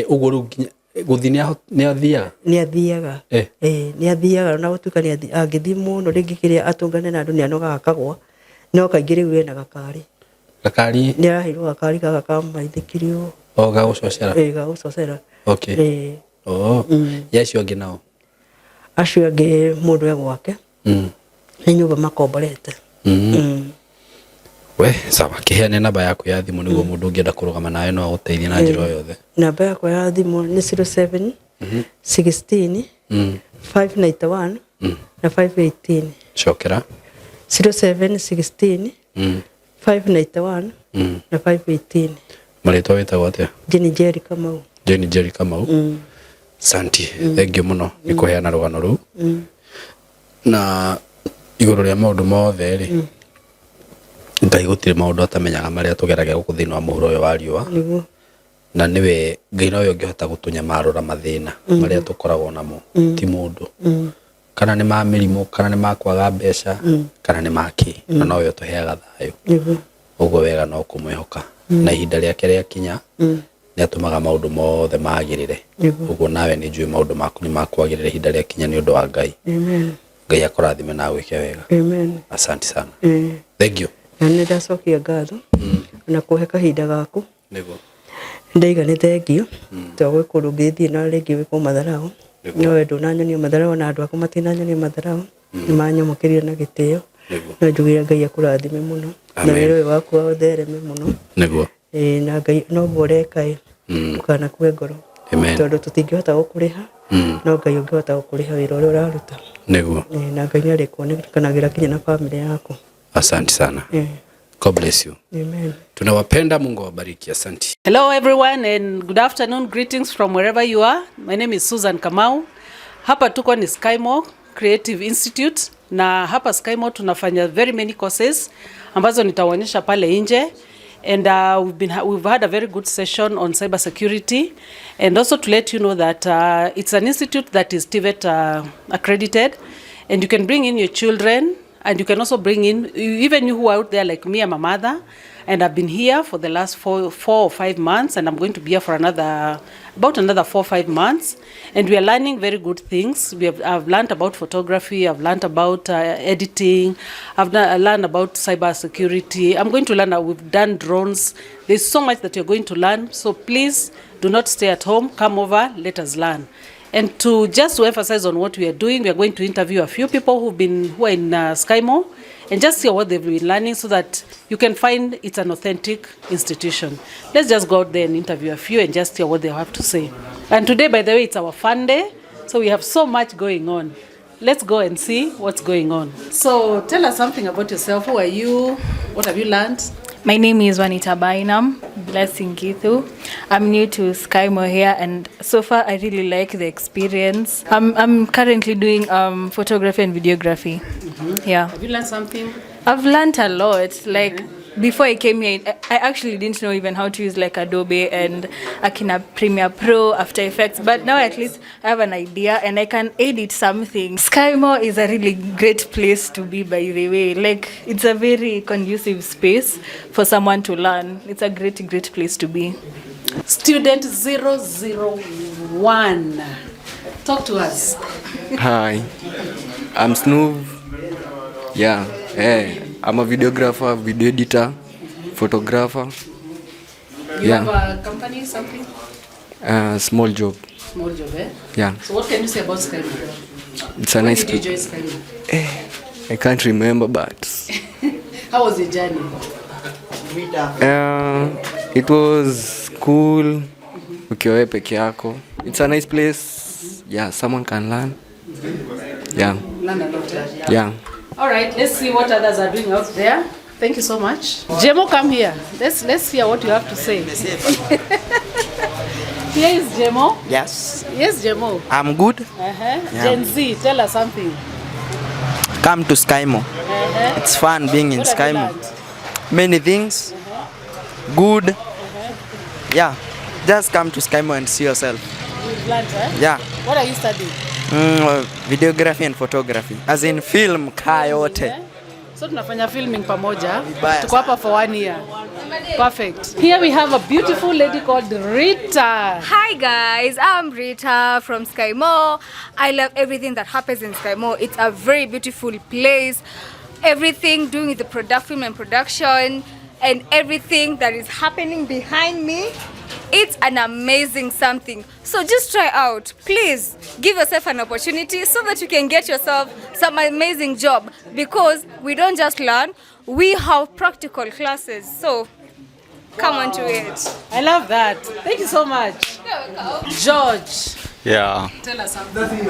ũguo rĩu nginya gũthiĩ nĩ athiaga? Nĩ athiaga. Ĩĩ, nĩ athiaga, ona gũtuĩka nĩ angĩthiĩ mũno rĩngĩ kĩrĩa atũngane na andũ nĩ anogaga akagwa, no kaingĩ rĩu ena gakari. Gakari? Nĩ araheirwo gakari gaka ka maithikiri ũũ. O ga gũcocera? Ĩĩ, ga gũcocera. Okay. Ĩĩ. Oh. Ya acio angĩ nao? Acio angĩ mũndũ e gwake. Nĩ nyũmba makomborete. We sawa, kĩheane namba yaku ya thimũ nĩguo mũndũ ũngĩenda kũrũgama nawe no agũteithie na njĩra o yothe. Namba yakwa ya thimũ nĩ 07 16 591 na 518. Cokera. 07 16 591 na 518. Marĩtwa wĩtagwo atĩa? Jane Njeri Kamau. Jane Njeri Kamau. Santi, thank you mũno nĩ kũheana rũgano rũu. Na igũrũ rĩa maũndũ mothe rĩ, Ngai gũtirĩ maũndũ atamenyaga marĩa tũgeragia gũkũ thĩinĩ wa mũhuro ũyũ wa riũa. Nĩguo. Na nĩwe Ngai nowe ũngĩhota gũtũnyamarũra mathĩna marĩa tũkoragwo namo, ti mũndũ. Kana nĩ ma mĩrimũ, kana nĩ ma kwaga mbeca, kana nĩ ma kĩ, na nowe ũtũheaga thayũ. Nĩguo. Ũguo wega no kũmwĩhoka. Na ihinda rĩake rĩakinya, nĩ atũmaga maũndũ mothe magĩrĩre. Nĩguo. Ũguo nawe nĩ njũĩ maũndũ maku nĩ makwagĩrĩra ihinda rĩakinya nĩ ũndũ wa Ngai. Amen. Ngai akũrathime na agwĩke wega. Amen. Asante sana. Thank you. Na nĩ ndacokia ngatho ona kũhe kahinda gaku. Nĩguo. Ndaiga nĩ thengio, tondũ gwĩ kũndũ ũngĩthiĩ na rĩngĩ wĩkwo matharau, no we ndũnanyonia matharau, ona andũ aku matinanyonia matharau, nĩ manyamũkĩrire na gĩtĩo. Nĩguo. No njugire Ngai akũrathime mũno na Amen. wĩra ũyũ waku ũthereme mũno. Nĩguo. Ĩĩ, na Ngai noguo ũreka ĩ, ndũkanakue ngoro. Amen. Tondũ tũtingĩhota gũkũrĩha, no Ngai ũngĩhota gũkũrĩha wĩra ũrĩa ũraruta. Nĩguo. Ĩĩ, na Ngai nĩ arĩkuonekanagĩra kinya na bamĩrĩ yaku. Asante sana. God bless you. Amen. Tunawapenda, Mungu awabariki. Asante. Hello everyone and good afternoon. Greetings from wherever you are. My name is Susan Kamau. Hapa tuko ni Skymore Creative Institute. Na hapa Skymo tunafanya very many courses ambazo nitawaonyesha pale nje. And we've had a very good session on cyber security, and also to let you know that it's an institute that is TVET accredited, and you can bring in your children, and you can also bring in even you who are out there like me. I'm a mother, and I've been here for the last 4 or 5 months, and I'm going to be here for another about another 4 or 5 months, and we are learning very good things. We have I've learned about photography, I've learned about editing, I've learned about cyber security. I'm going to learn. We've done drones. There's so much that you're going to learn. So please do not stay at home. Come over. Let us learn. And to just to emphasize on what we are doing, we are going to interview a few people who are in Skymo, and just see what they've been learning, so that you can find it's an authentic institution. Let's just go out there and interview a few and just hear what they have to say. And today, by the way, it's our fun day, so we have so much going on. Let's go and see what's going on. So tell us something about yourself. Who are you? What have you learned? My name is Juanita Bainam, Blessing Githu. I'm new to Skymo here, and so far I really like the experience. I'm currently doing photography and videography. Yeah. Have you learned something? I've learned a lot. Like, before I came here, I actually didn't know even how to use like Adobe and Akina Premiere Pro, After Effects. But now at least I have an idea and I can edit something. Skymo is a really great place to be, by the way. Like, it's a very conducive space for someone to learn. It's a great, great place to be. Student 001. Talk to us. Hi, I'm Snoov. Yeah, hey, I'm a videographer, video editor, photographer. You Yeah. have a company, something? Small job. Small job, eh? Yeah, So what can you say about Skymo? It's a When nice. did you join Skymo? I can't remember, but How was the journey? It was cool. Ukiwa wewe peke yako. It's a nice place. Yeah, someone can learn. Yeah, Learn a lot, eh? Yeah. All right, let's see what others are doing out there. Thank you so much. Jemo, come here. Let's hear what you have to say. Here is Jemo. Yes, Yes, Jemo. I'm good. Uh-huh. Gen Z, tell us something. Come to Skymo. It's fun being in What have you Skymo. learned? Many things. Good. Yeah. Just come to Skymo and see yourself. You've learned, eh? Yeah. What are you studying? Videography and photography. As in film kaa yote. So tunafanya filming pamoja. Vibaya. Tuko hapa for one year. Perfect. Here we have a beautiful lady called Rita. Hi guys, I'm Rita from Skymo. I love everything that happens in Skymo. It's a very beautiful place. Everything doing with the product, film and production, and everything that is happening behind me. It's an amazing something. So just try out. Please give yourself an opportunity so that you can get yourself some amazing job, because we don't just learn, we have practical classes. So come on to it. I love that. Thank you so much. George, Yeah. tell us something.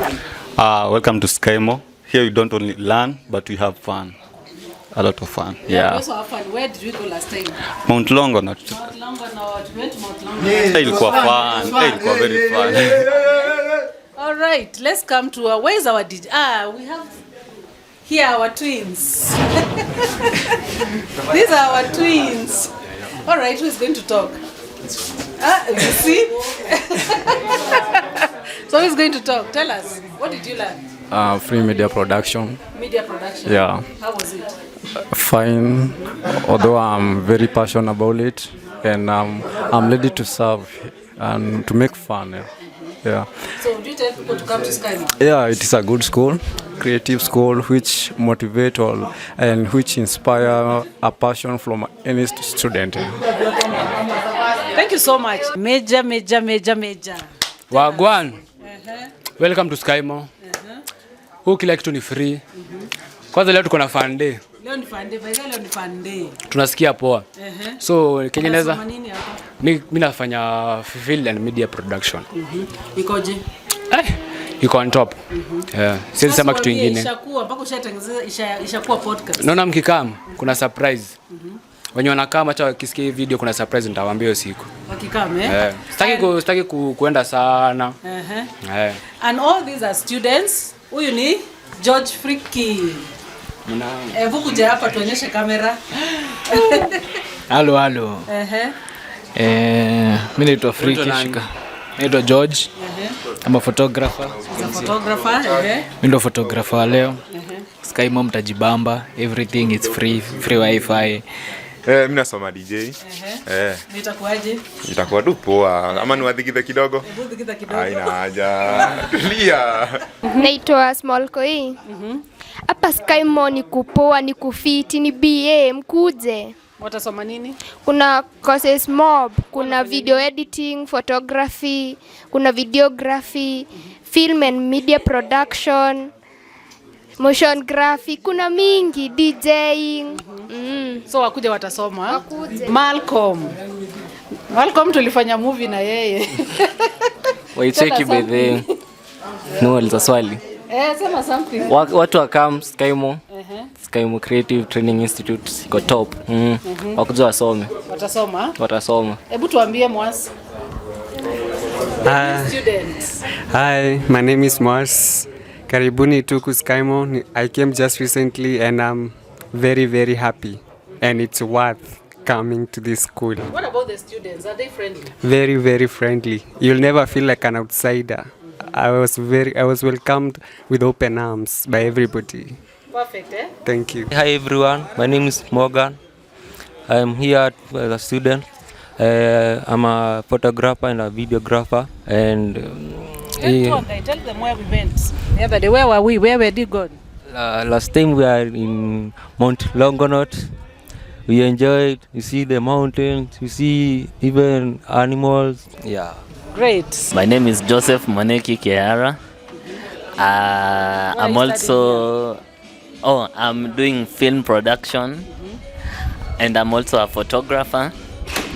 Welcome to Skymo. Here you don't only learn, but we have fun. A lot of fun. We Yeah. also have fun. Where did we go last time? Mount Longonot. Mount Longonot. We went to Mount Longonot. Ilikuwa fun. Ilikuwa very fun. All right, let's come to our, where is our DJ? Ah, we have here our twins. These are our twins. All right, who is going to talk? Ah, you see? So who is going to talk? Tell us, what did you learn? Free media production. Media production. Yeah. How was it? Fine, although I'm very passionate about it, and I'm ready to serve and to make fun. Yeah. Yeah. So would you tell people to come to Skymo? Yeah, it is a good school, creative school, which motivate all and which inspire a passion from any student. Thank you so much. Major, major, major, major. Wagwan. Welcome to Skymo. Huu kila kitu ni free. Kwanza leo tuko na fun day. Leo ni fun day. By the way, leo ni fun day. Tunasikia poa. So kenye naweza Unasoma nini hapa? Mi nafanya film and media production. Ikoje? Eh, iko on top. Yeah. Siwezi sema kitu ingine. Ishakuwa mpaka ushatengeneza ishakuwa podcast. Naona mkikam kuna surprise. Wenye wanakaa acha wakisikia hii video kuna surprise nitawaambia hiyo siku. Wakikam, eh? Eh. Sitaki kuenda sana. Eh. And all these are students. Huyu ni George Friki. Hebu kuja hapa tuonyeshe kamera. Halo, halo. Ehe. Mi naitwa Friki Shika. Naitwa George. I'm a photographer. He's a photographer. Ehe. Mi ndo photographer wa leo. Skymo mtajibamba, everything is free, free wifi. Mi nasoma DJ. Nitakuaje? Itakuwa tu poa ama niwadhigithe kidogo? Hebu dhigitha kidogo. Haina haja. Tulia. Naitwa Small Koi. Hapa Skymo ni kupoa, ni kufiti, ni BA, mkuje. Watasoma nini? Kuna courses mob, kuna video editing, photography, kuna videography, film and media production, motion graphic, kuna mingi, DJing. So wakuja watasoma. Wakuje. Malcolm. Malcolm tulifanya movie na yeye. Waicheki Tell us by the no swali. Sema something. Watu wakam Skymo. Skymo Creative Training Institute iko top. Wakuja wasome. Watasoma. Watasoma. Hebu tuambie Mwas. Students. Hi, my name is Mars. Karibuni tu Skymo. I came just recently and I'm very, very happy. And it's worth coming to this school. What about the students? Are they friendly? Very, very friendly. You'll never feel like an outsider. I was welcomed with open arms by everybody. Perfect, eh? Thank you. Hi everyone, my name is Morgan. I'm here as a student. I'm a photographer and a videographer. And Tell them where we went the other day. Where were we? Where were you gone? Last time we are in Mount Longonot. We enjoyed. You see the mountains. You see even animals. Yeah. Great. My name is Joseph Moneki Kehara. I'm also I'm doing film production, and I'm also a photographer.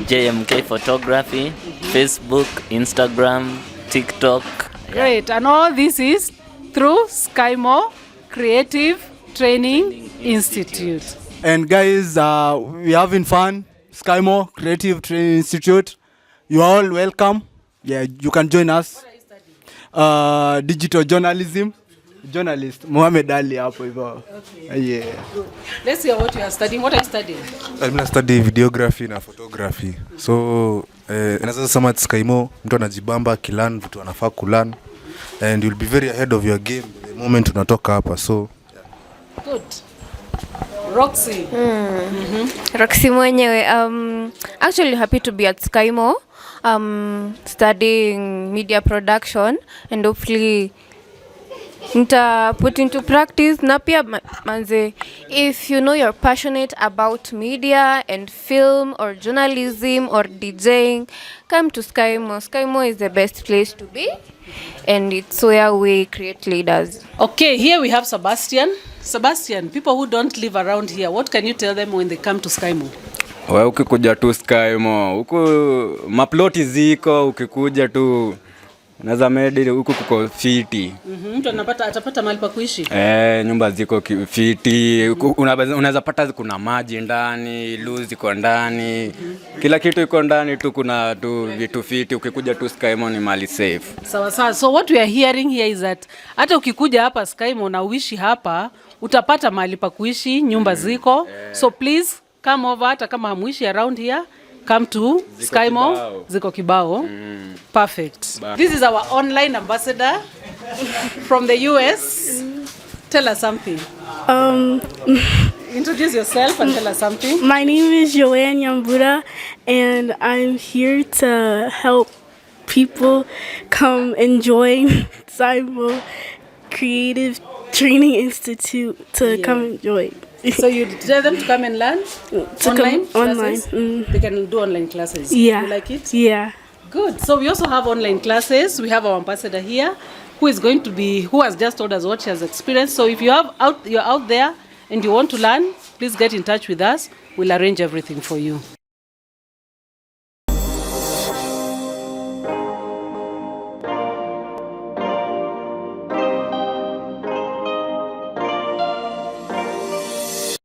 JMK Photography, Facebook, Instagram, TikTok. Great. And all this is through Skymo Creative Training Institute. And guys, we're having fun. Skymo Creative Training Institute. You are all welcome. Yeah, you can join us. Digital journalism. Journalist Mohamed Ali hapo hivyo. Yeah. Let's hear what you are studying. What are you studying? Mimi na study videography na photography. So naweza sema Skymo mtu anajibamba akilearn vitu anafaa kulearn and you'll be very ahead of your game the moment unatoka hapa, so Good. Roxy. Roxy mwenyewe. Actually happy to be at Skymo, studying media production and hopefully nita put into practice na pia manze, if you know you're passionate about media and film or journalism or DJing, come to Skymo. Skymo is the best place to be and it's where we create leaders. Okay, here we have Sebastian. Sebastian, people who don't live around here, what can you tell them when they come to Skymo? We ukikuja tu Skymo, huku maploti ziko, ukikuja tu unaweza medi huku kuko fiti. Mtu atapata mahali pa kuishi. Nyumba ziko fiti, unaweza pata kuna maji ndani, loo ziko ndani, kila kitu iko ndani tu, kuna tu vitu fiti. Ukikuja tu Skymo ni mali safe. Sawa sawa. So what we are hearing here is that hata ukikuja hapa Skymo na uishi hapa, utapata mahali pa kuishi, nyumba ziko. So please come over, hata kama hamuishi around here, come to Ziko Skymo. kibao. Ziko kibao. Perfect. This is our online ambassador from the US. Tell us something. Introduce yourself and tell us something. My name is Joanne Yambura, and I'm here to help people come and join Skymo Creative Training Institute to come and join. So you tell them to come and learn? To come Online online. classes? They can do online classes. Yeah. You like it? Yeah. Good. So we also have online classes. We have our ambassador here who has just told us what she has experienced. So if you're out there and you want to learn, please get in touch with us. We'll arrange everything for you.